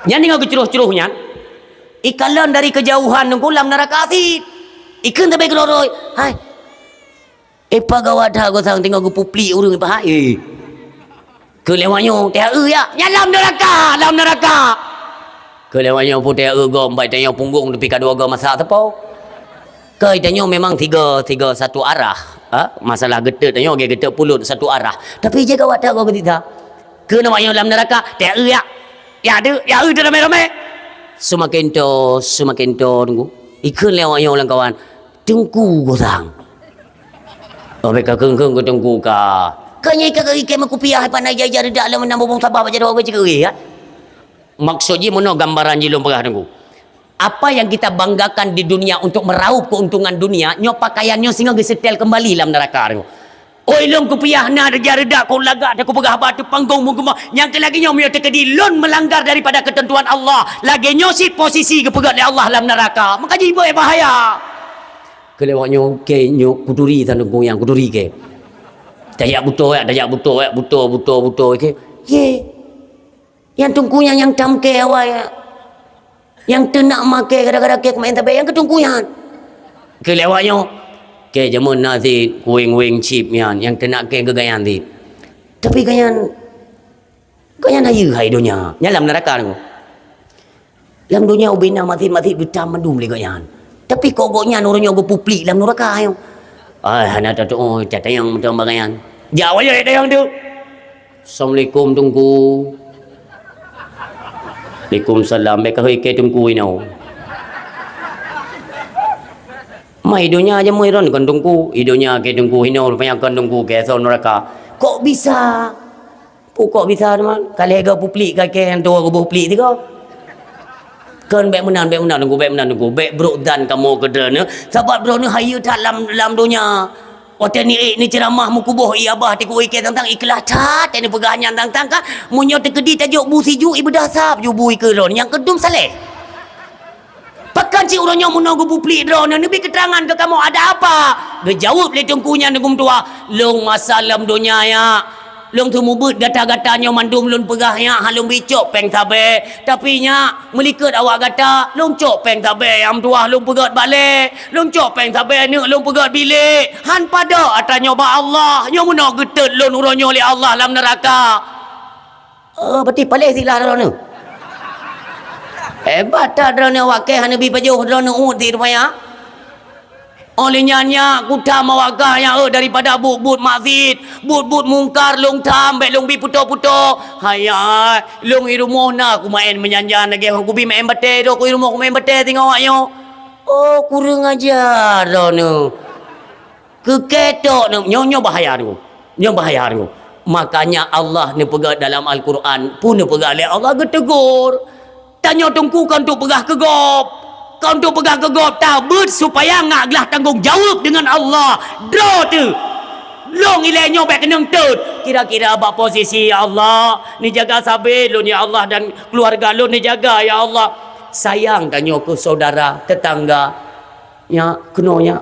Nyan teungoh geucroh-croh nyan, ikalon dari keujauhan nunggu lam neuraka sit. Ikheun sabe keudroe-droe, "Hai, eh, peue gawat that gosang teungoh geupuplik ureueng, eh, pahat, eh." Keu lewat nyoe, "Teuh, eh, ya, nyan lam neuraka, lam neuraka." Keu lewat nyoe putée eu gob, bak tanyoe punggong teupika dua gob masa teupeu. Keu tanyoe memang tiga, tiga satu arah. Ha? Masalah geuteuk tanyoe, ge geuteuk pulot satu arah. Tapi jih gawat that gob geutika. Keu lewat nyoe lam neuraka, "Teuh, eh, ya. Ya, deuh, ya, eh, ramé-ramé." Seumaken to, seumaken to, tunggu. Ikheun lewat nyoe lam kawan, "Teungku gosang." Oh, bèk ka kheun-kheun keu teungku ka. Ka nyoe ka geuikém meukupiah, hai pandai jai-jai reudak lom, nam bubong sabah bak jaroe geuceukeue, ya. Maksud jih meunoe gambaran jih lôn peugah teungku. Apa yang kita banggakan di dunia untuk meraup keuntungan dunia, nyoe pakaian nyoe singoh geusetel kembali lam neraka teungku. Oi lôn kupiah na reuja-reudak kon lagak teuh kupeugah bak teuh panggong meugeumah. Nyang keu lagèe nyoe meunyoe teukeudi lôn meulanggar daripada keuteuntuan Allah, lagèe nyoe cit posisi geupeugöt lé Allah lam neraka. Maka jih beu bahaya. Keu lewat nyoe, ke nyoe kuturi taneueng kuyang kuturi ke. Tajak buto ya, tajak buto ya, buto, buto, buto ke. Ye. Nyang teungku nyan nyang tam ke awai, nyang teunak makai gara-gara ke keumain tabé nyang keu teungku nyan. Keu lewat nyoe, ke jameun na sit kueng-weng chip nyan, nyang teunak ke geugayan sit. Tapi gayan, gayan hayeue hai donya, nyan lam neuraka nyoe. Lam donya ubena masit-masit geutam mandum lé gobnyan. Tapi kok gobnyan uroe nyoe geupuplik lam neuraka nyoe. Ai, hana tatu'oh, tatanyong mantong bak gobnyan. Jak wajah tatanyong tu. Assalamualaikum, Teungku. Waalaikumsalam. Bèk ka hôi kèe Teungku inoe. Ma i donya jameun kon Teungku. I donya kèe Teungku inoe, rupanya kon Teungku kèe asoe neuraka. Kok bisa? Pukok bisa teuma, ka lhèe goe puplik ka kèe nyang tuwoe geuboh plik sigoe. Kon bèk meunan, bèk meunan Teungku, bèk meunan Teungku, bèk brok dan kamoe keu droeneuh, sabab droeneuh hayeue that lam, lam donya. Watèe ni ék ni ceuramah meukuboh i abah teuk i kèe tang-tang ikhlaih that, teuh neupeugah nyan tang-tang ka, meunyoe teukeudi tajok bu siju i beudah sab ju bu i keu droeneuh nyang keudum saleh. Pakon cit uroe nyoe meunoe geupuplik droeneuh, neubi keuteurangan keu kamoe ada apa? Geujaweueb lé teungku nyan teungku meutuah, "Lôn masa lam donya nyak, lôn seumeubeuet gata-gata nyoe mandum lôn peugah nyak, han lôn bi cok péng sabé. Tapi nyak, meulikot awak gata, lôn cok péng sabé nyang meutuah lôn peugöt balè, lôn cok péng sabé aneuk lôn peugöt bilék. Han padub atra nyoe bak Allah, nyoe meunoe geutot lôn uroe nyoe lé Allah lam neuraka." Oh, berarti paléh silah droeneuh. Hebat that droeneuh awak kèe hana bi pajoh droeneuh uet sit rupanya. Óh lheueh nyan nyak kutam awak kah nyak, eh, daripada buet-buet maksiet, buet-buet mungkar lôn tam, bèk lôn bi putôh-putôh. Hai, hai, lôn i rumoh na kumaén meunyan-nyan lagèe kubi maén batèe droe, ku i rumoh kumaén batèe singoh awak nyoe. Oh, kureueng aja droeneuh. Keu kèe tok nyoe, nyoe bahaya nyoe. Nyoe bahaya nyoe. Makanya Allah neupeugah dalam Al-Quran, pun neupeugah lé Allah geutegur. Tanyoe teungku kon untuk peugah keu gob. Kon untuk peugah keu gob, tabeuet supaya ngak glah tanggong jaweueb deungon Allah. Droe teuh. Lôn ilèe nyoe bèk keunong teuet. Kira-kira bak posisi, "Ya Allah, neujaga sabé lôn, ya Allah, dan keuluwarga lôn neujaga, ya Allah." Sayang tanyoe keu syedara, teutangga. Ya, keunoe ya.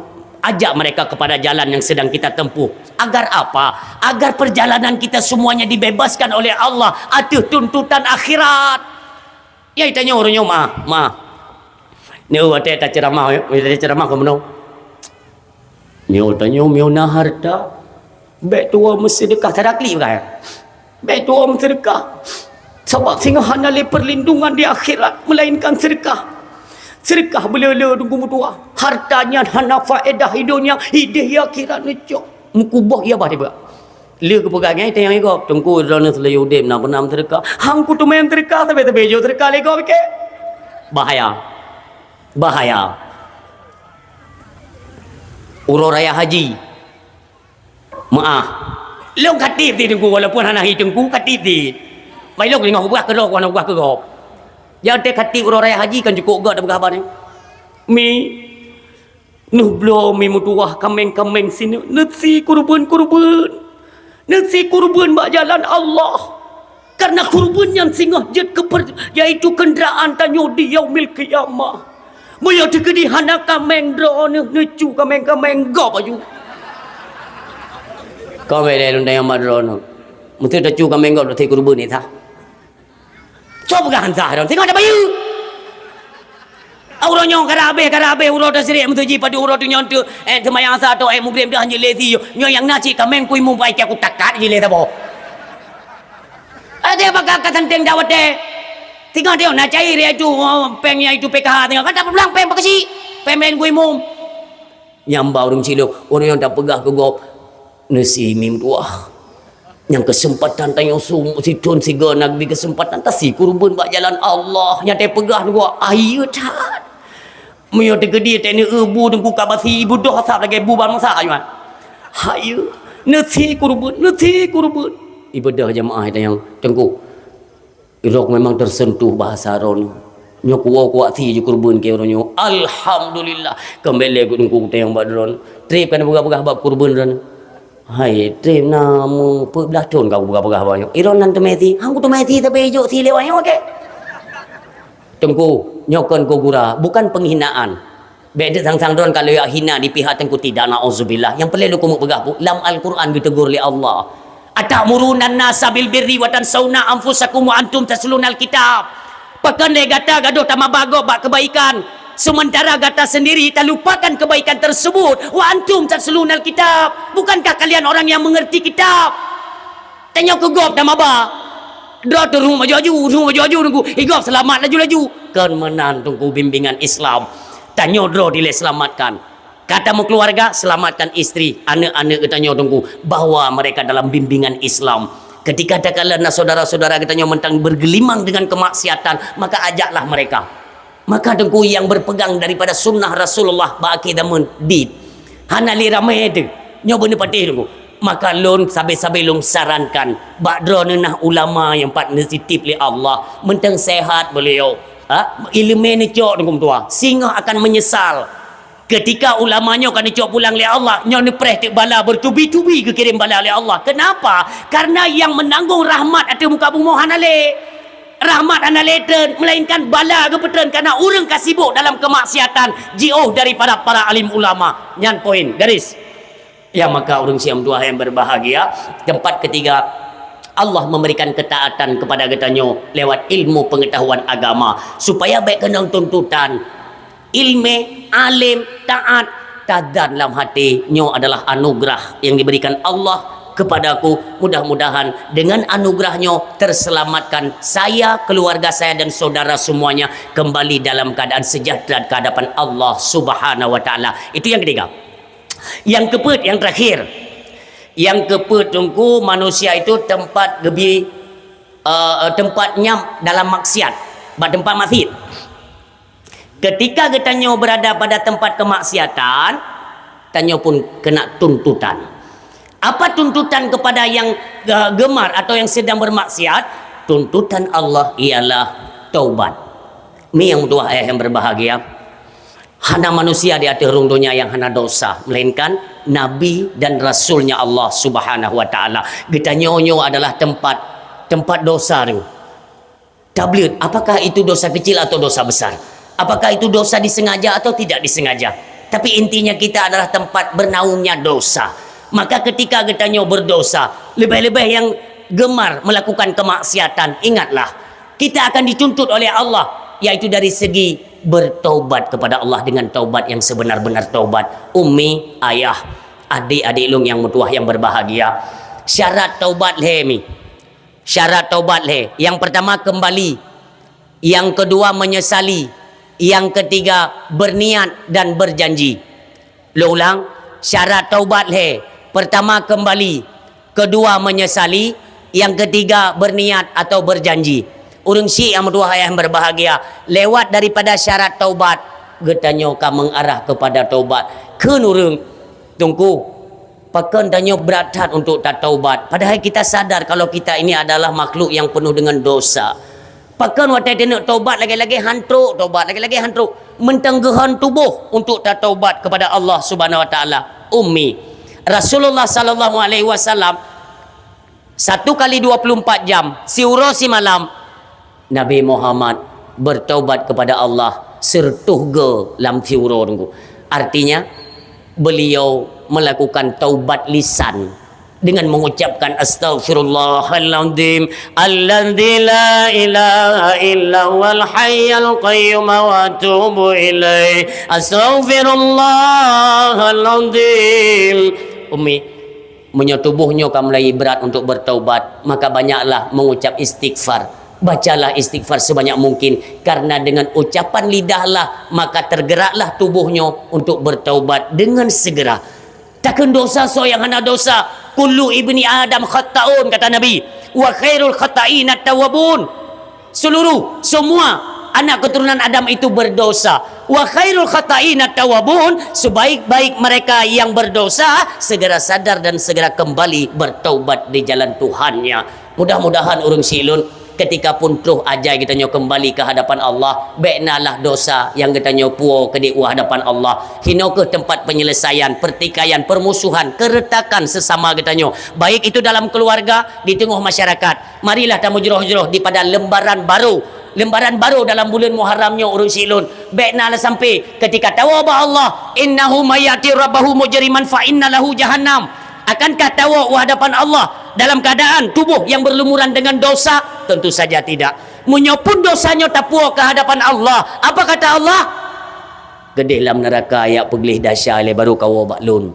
Ajak mereka kepada jalan yang sedang kita tempuh. Agar apa? Agar perjalanan kita semuanya dibebaskan oleh Allah ateueh tuntutan akhirat. Ya, tanyoe uroe nyoe, ma, ma. Nyoe watèe taceuramah, watèe taceuramah keu meunoe. Nyoe tanyoe meunyoe na hareuta, bèk tuwoe meuseudeukah, cara klik bukan? Bèk tuwoe meuseudeukah. Sabab singoh hana lé perlindungan di akhirat melainkan seudeukah. Seudeukah beuleu-leu teungku meutuah. Hareuta nyan hana faedah i donya, idéh i akhirat neucok. Meukuboh i abah tiba. Lheueh geupeugah nyan, tanyong i gob, "Teungku, droeneuh seulaju udép na peuna meuseudeukah?" Han kuteumé meuseudeukah, sabé-sabé jok seudeukah lé gob ikèe. Bahaya. Bahaya. Uroe raya haji. Meu'ah. Lôn khatib di teungku, walaupun hana hi teungku, khatib di. Bai lôn deungoh peugah keudroe, hana peugah keu gob. Jadi khatib uroe raya haji kan cukôp gèt peugah bak nyoe. Mi, neuh bloe mi meutuwah kaméng-kaméng sineuk, neusie kurban-kurban. Neusie kurban bak jalan Allah. Karena kurban nyan singoh jeuet keu per-, yaitu kenderaan tanyoe di yaumil qiyamah. Meunyoe teukeudi hana kaméng droeneuh, neucu kaméng-kaméng gob aju. Kon bèk lé lôn tanyong bak droeneuh. Meuseu tacu kaméng gob, tasie kurban nyan sah. Soe peugah han sah droeneuh? Singoh tabayeue. Uroe nyoe ka habéh, ka habéh uroe tasyrek, meuseu jih padub uroe tunyong teuh, eh, seumayang Asar atau, eh, mugreb dah hanjeuet lé sie. Nyoe nyang na cit kaméng kui mumbai cit kutakat jih lé saboh. Ada baka ka santeng dak watèe. Singoh teuh na cair iaitu, oh, péng iaitu P K H singoh. Kan tapeulang péng bak keuchik. Péng-péng kui mum. Nyang ba ureueng cilok, ureueng nyang tapeugah keu gob, neusie mi meutuwah. Nyang keuseumpatan tanyoe sum-, sithon sigoe na geubri keuseumpatan tasie kurban bak jalan Allah. Nyang tapeugah nyoe, ayeue that. Meunyoe teukeudi teuneuk bu teungku ka basi ibeudôh asab lagèe bu bansa nyoe. Ayeue, neusie kurban, neusie kurban. Ibeudôh jamaah tanyoe, teungku. Irok memang tersentuh bahasa droeneuh. Nyoe kuwoe kuwak sie ju kurban keu uroe nyoe. Alhamdulillah. Keumbelé teungku kutanyong bak droeneuh. Trép kan peugah-peugah bab kurban droeneuh. Hai, trép na meupeublah thon ka kupeugah-peugah bak nyoe. Irok nan teumé sie. Hang kuteumé sie tapi ijok sie lewat nyoe kèe. Teungku, nyoe kon kugura, bukan penghinaan. Bèk deuek sang-sang droen ka lheueh hina di pihak teungku tidak, naudzubillah. Nyang peureulèe lôn keumeung peugah bu, lam Al-Quran geutegur lé Allah, "Atamuruna nasa bil birri wa tansawna anfusakum wa antum tatlunal kitab." Pakon lé gata gadôh tamaba gob bak keubaikan, seumeuntara gata seundiri talupakan keubaikan teuseubut, "Wa antum tatlunal kitab." Bukankah kalian orang yang mengerti kitab? Tanyoe keu gob tamaba. Droe teuh ruhueng baju-baju, ruhueng baju-baju teungku. Igob seulamat laju-laju. Kon meunan teungku bimbingan Islam. Tanyoe droe dilèe seulamatkan. Ka tameukeuluwarga, seulamatkan istri, aneuk-aneuk geutanyoe teungku, bahwa mereka dalam bimbingan Islam. Ketika takalon na syedara-syedara geutanyoe mantong bergelimang dengan kemaksiatan, maka ajaklah mereka. Maka teungku nyang berpegang daripada sunnah Rasulullah bak akhé zaman dit. Hana lé ramé teuh. Nyoe beuneupatéh teungku. Maka lôn sabé-sabé lôn sarankan bak droeneuh na ulama nyang pat neutitip lé Allah, mantong sehat beliau. Ha? Ileumé neucok teungku meutuwah. Singoh akan menyesal. Ketika ulama nyoe ka neucok pulang lé Allah, nyoe neupreh teuk bala bertubi-tubi geukirém bala lé Allah. Kenapa? Karena yang menanggung rahmat ateueh muka bumoe hana lé. Rahmat hana lé treun, melainkan bala geupeutreun karena ureueng ka sibuk dalam kemaksiatan, jiôh daripada para alim ulama. Nyan poin, garis. Ya, maka ureueng siam tuha yang berbahagia, tempat ketiga, Allah memberikan ketaatan kepada geutanyoe lewat ilmu pengetahuan agama, supaya bèk keunong tuntutan. Ilmé, alim, taat, tazan lam hati, nyoe adalah anugerah yang diberikan Allah kepadaku. Mudah-mudahan dengan anugerah nyoe terselamatkan saya, keluarga saya, dan saudara semuanya kembali dalam keadaan sejahtera ke hadapan Allah Subhanahu wa Taala. Itu yang ketiga. Yang keupeuet, yang terakhir. Yang keupeuet teungku, manusia itu tempat gebi, eh, tempat nyang dalam maksiat, bak tempat maksiat. Ketika geutanyoe berada pada tempat kemaksiatan, tanyoe pun kena tuntutan. Apa tuntutan kepada yang, eh, gemar atau yang sedang bermaksiat? Tuntutan Allah ialah taubat. Mi nyang tuha ayah yang berbahagia, hana manusia di ateueh rhueng donya yang hana dosa, melainkan Nabi dan Rasulnya Allah Subhanahu wa Taala. Geutanyoe nyoe adalah tempat, tempat dosa tu. Tableuet, apakah itu dosa kecil atau dosa besar? Apakah itu dosa disengaja atau tidak disengaja? Tapi intinya kita adalah tempat bernaungnya dosa. Maka ketika geutanyoe berdosa, lebih-lebih yang gemar melakukan kemaksiatan, ingatlah, kita akan dituntut oleh Allah, yaitu dari segi bertaubat kepada Allah dengan taubat yang sebenar-benar taubat. Ummi, ayah, adik-adik lôn nyang meutuwah yang berbahagia. Syarat taubat lhèe mi. Syarat taubat lhèe. Yang pertama, kembali. Yang kedua, menyesali. Yang ketiga, berniat dan berjanji. Lôn ulang, syarat taubat lhèe. Pertama, kembali. Kedua, menyesali. Yang ketiga, berniat atau berjanji. Ureueng syik nyang meutuwah ayah yang berbahagia, lewat daripada syarat taubat, geutanyoe ka mengarah kepada taubat. Kheun ureueng, Teungku, Pakon tanyoe brat that untuk tataubat, padahai kita sadar kalau kita ini adalah makhluk yang penuh dengan dosa. Pakon watée taneuk taubat lagée-lagée han trok taubat, lagée-lagée han trok. Mantong geuhon tuboh untuk tataubat kepada Allah Subhanahu wa Taala. Ummi, Rasulullah sallallahu alaihi wasallam satu kali dua puluh empat jam, siuroe simalam, Nabi Muhammad bertaubat kepada Allah siratoh go lam siuroe teungku. Artinya, beliau melakukan taubat lisan dengan mengucapkan, "Astaghfirullahaladzim, alladzi la ilaha illa huwal hayyul qayyum, wa atubu ilaih. Astaghfirullahaladzim." Ummi, meunyoe tuboh nyoe ka mulai brat untuk bertaubat, maka banyaklah mengucap istighfar. Bacalah istighfar sebanyak mungkin, karena dengan ucapan lidahlah maka tergeraklah tuboh nyoe untuk bertaubat dengan segera. Takheun dosa soe nyang hana dosa? "Kullu ibni Adam khatta'un," kata Nabi, "wa khairul khatta'ina tawwabun." Seluruh, semua anak keturunan Adam itu berdosa. "Wa khairul khatta'ina tawwabun," sebaik-baik mereka yang berdosa segera sadar dan segera kembali bertaubat di jalan Tuhannya. Mudah-mudahan ureuëng siklon, ketika pun troh ajai geutanyoe kembali ke hadapan Allah, bék nalah dosa nyang geutanyoe puwoe keudeh u hadapan Allah. Hinoe kheueh tempat penyelesaian, pertikaian, permusuhan, keretakan sesama geutanyoe, baik itu dalam keluarga, di teungoh masyarakat. Marilah tamujroh-jroh di pada lembaran baru. Lembaran baru dalam buleuen Muharram nyoe, ureuëng siklon. Bék nalah sampai ketika tawoe bak Allah, "Innahu may ya'ti rabbahu mujriman fa inna lahu jahannam." Akankah tawoe u hadapan Allah dalam keadaan tuboh nyang berlumuran dengan dosa? Tentu saja tidak. Meunyoe pun dosa nyoe tapuwoe ke hadapan Allah, apa kata Allah? "Keudeh lam neuraka jak peugleh desya lé baru kawoe bak Lôn.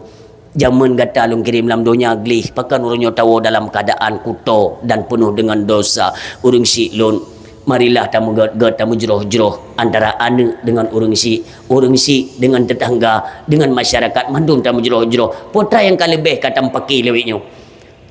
Jamén gata Lôn kirém lam donya gleh, pakon uroe nyoe tawoe dalam keadaan kuto dan penuh dengan dosa?" Ureuëng siklon, marilah tameugét-gét, tamujroh-jroh antara aneuëk dengan ureuëng sik, ureuëng sik dengan tetangga, dengan masyarakat, mandum tamujroh-jroh. Peue atra nyang ka leubeh ka tameupake lé awaknyoe?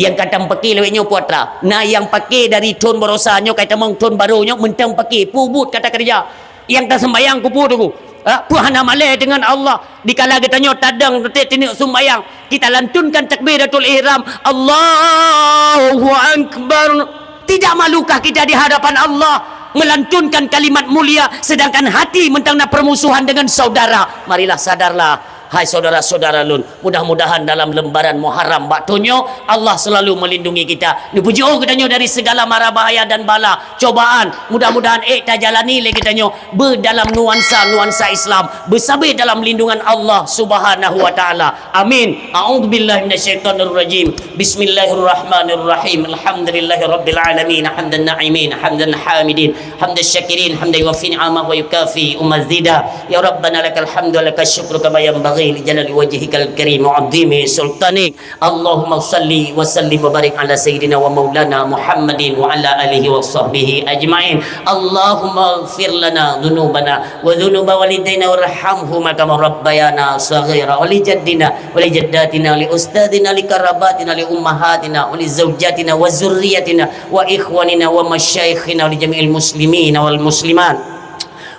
Nyang ka tameupake lé awaknyoe peue atra? Na nyang pake dari thon baroesa nyoe ka tamong thon barô nyoe mantong pake, peue buet ka takeureuja. Nyang taseumbayang keu peue teungku? Ha? Peue hana malée deungon Allah? Dikala geutanyoe tadong teuk tineuk seumbayang, kita lantunkan takbiratul ihram, Allahu Akbar. Tidak malukah kita di hadapan Allah melantunkan kalimat mulia, sedangkan hati mantong na permusuhan dengan saudara? Marilah sadarlah, hai saudara-saudara lôn. Mudah-mudahan dalam lembaran Muharram bak thon nyoe, Allah selalu melindungi kita. Neupeujioh geutanyoe dari segala mara bahaya dan bala, cobaan. Mudah-mudahan ék tajalani lé geutanyoe beu dalam nuansa-nuansa Islam, beusabe dalam lindungan Allah Subhanahu wa Taala. Amin. A'udzubillahi minasyaitonirrajim. Bismillahirrahmanirrahim. Alhamdulillahirabbil alamin. Hamdan na'imin, hamdan hamidin, hamdan syakirin, hamdan yuwafi ni'amahu wa yukafi mazida. Ya Rabbana lakal hamdu wa lakasy syukru kama yanbaghi li jalali wajhikal karim wa 'azimi sultanik. Allahumma shalli wa sallim wa barik ala sayyidina wa maulana Muhammadin wa ala alihi wa sahbihi ajma'in. Allahumma ighfir lana dzunubana wa dzunuba walidaina warhamhuma kama rabbayana shaghira, wa li jaddina wa li jaddatina, li ustadzina, li qarabatina, li ummahatina, wa li zaujatina, wa dzurriyyatina, wa ikhwanina, wa masyaikhina, wa li jami'il muslimina wal muslimat,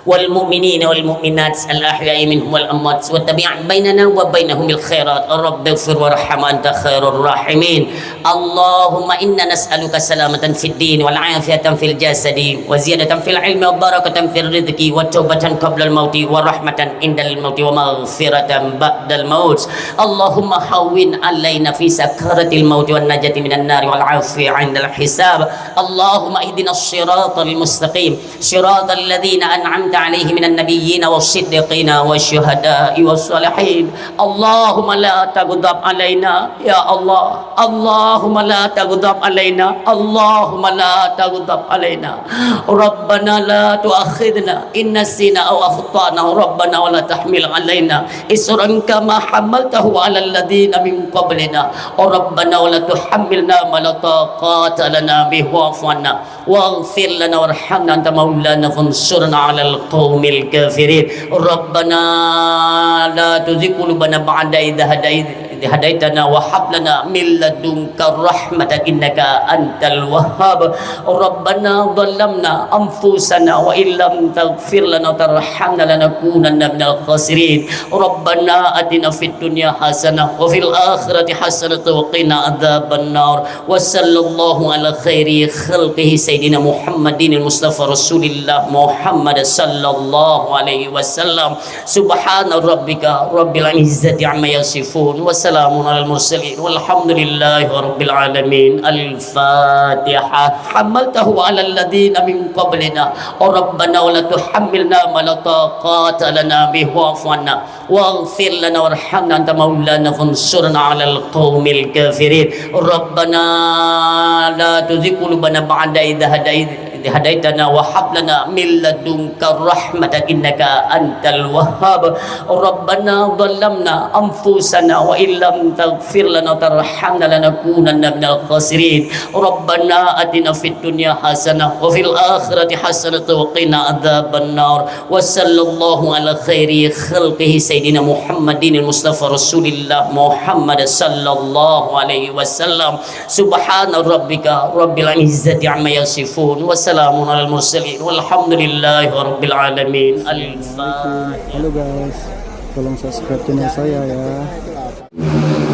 wal mu'minina wal mu'minat, al ahya'i minhum wal amwat, wa tabi' bainana wa bainahum bil khairat. Rabbighfir warham, anta khairur rahimin. Allahumma inna nas'aluka salamatan fid din wal afiyatan fil jasadi wa ziyadatan fil ilmi wa barakatan fir rizqi wa taubatan qablal mauti wa rahmatan indal mauti wa maghfiratan ba'dal maut. Allahumma hawwin alaina fi sakaratil mauti wan najati minan nari wal afwi indal hisab. Allahumma ihdinas siratal mustaqim. Siratal ladzina an'amta 'alaihim minan nabiyyina was siddiqina wasy syuhada'i was shalihin. Allahumma la taghdab 'alaina, ya Allah. Allahumma la taghdab 'alaina. Allahumma la taghdab 'alaina. Rabbana la tu'akhidna in nasina aw akhtana. Rabbana wa la tahmil 'alaina isran kama hamaltahu 'alal ladzina min qablina. Rabbana wa la tuhammilna ma la taqata lana bih, wa'fu 'anna. Waghfir lana warhamna anta maulana fansurna 'alal qaumil kafirin. Rabbana la tuzigh qulubana ba'da idh hadait-, هديتنا وهب لنا من لدنك رحمة إنك أنت الوهاب. ربنا ظلمنا أنفسنا وإن لم تغفر لنا وترحمنا لنكونن من الخاسرين. ربنا آتنا في الدنيا حسنة وفي الآخرة حسنة وقنا عذاب النار. وصلى الله على خير خلقه سيدنا محمد المصطفى رسول الله محمد صلى الله عليه وسلم. سبحان ربك رب العزة عما يصفون وسلام على المرسلين والحمد لله رب العالمين. الفاتحة. حملته على الذين من قبلنا. ربنا ولا تحملنا ما لا طاقة لنا به واعف عنا واغفر لنا وارحمنا أنت مولانا فانصرنا على القوم الكافرين. ربنا لا تزغ قلوبنا بعد إذ هديت- إذ هديتنا وهب لنا من لدنك رحمة إنك أنت الوهاب. ربنا ظلمنا أنفسنا وإن لم تغفر لنا وترحمنا لنكونن من الخاسرين. ربنا آتنا في الدنيا حسنة وفي الآخرة حسنة وقنا عذاب النار. وصلى الله على خير خلقه سيدنا محمد المصطفى رسول الله محمد صلى الله عليه وسلم. سبحان ربك رب العزة عما يصفون وسلام على المرسلين والحمد لله رب العالمين. الفاتحة. Halo guys, tolong subscribe channel saya ya.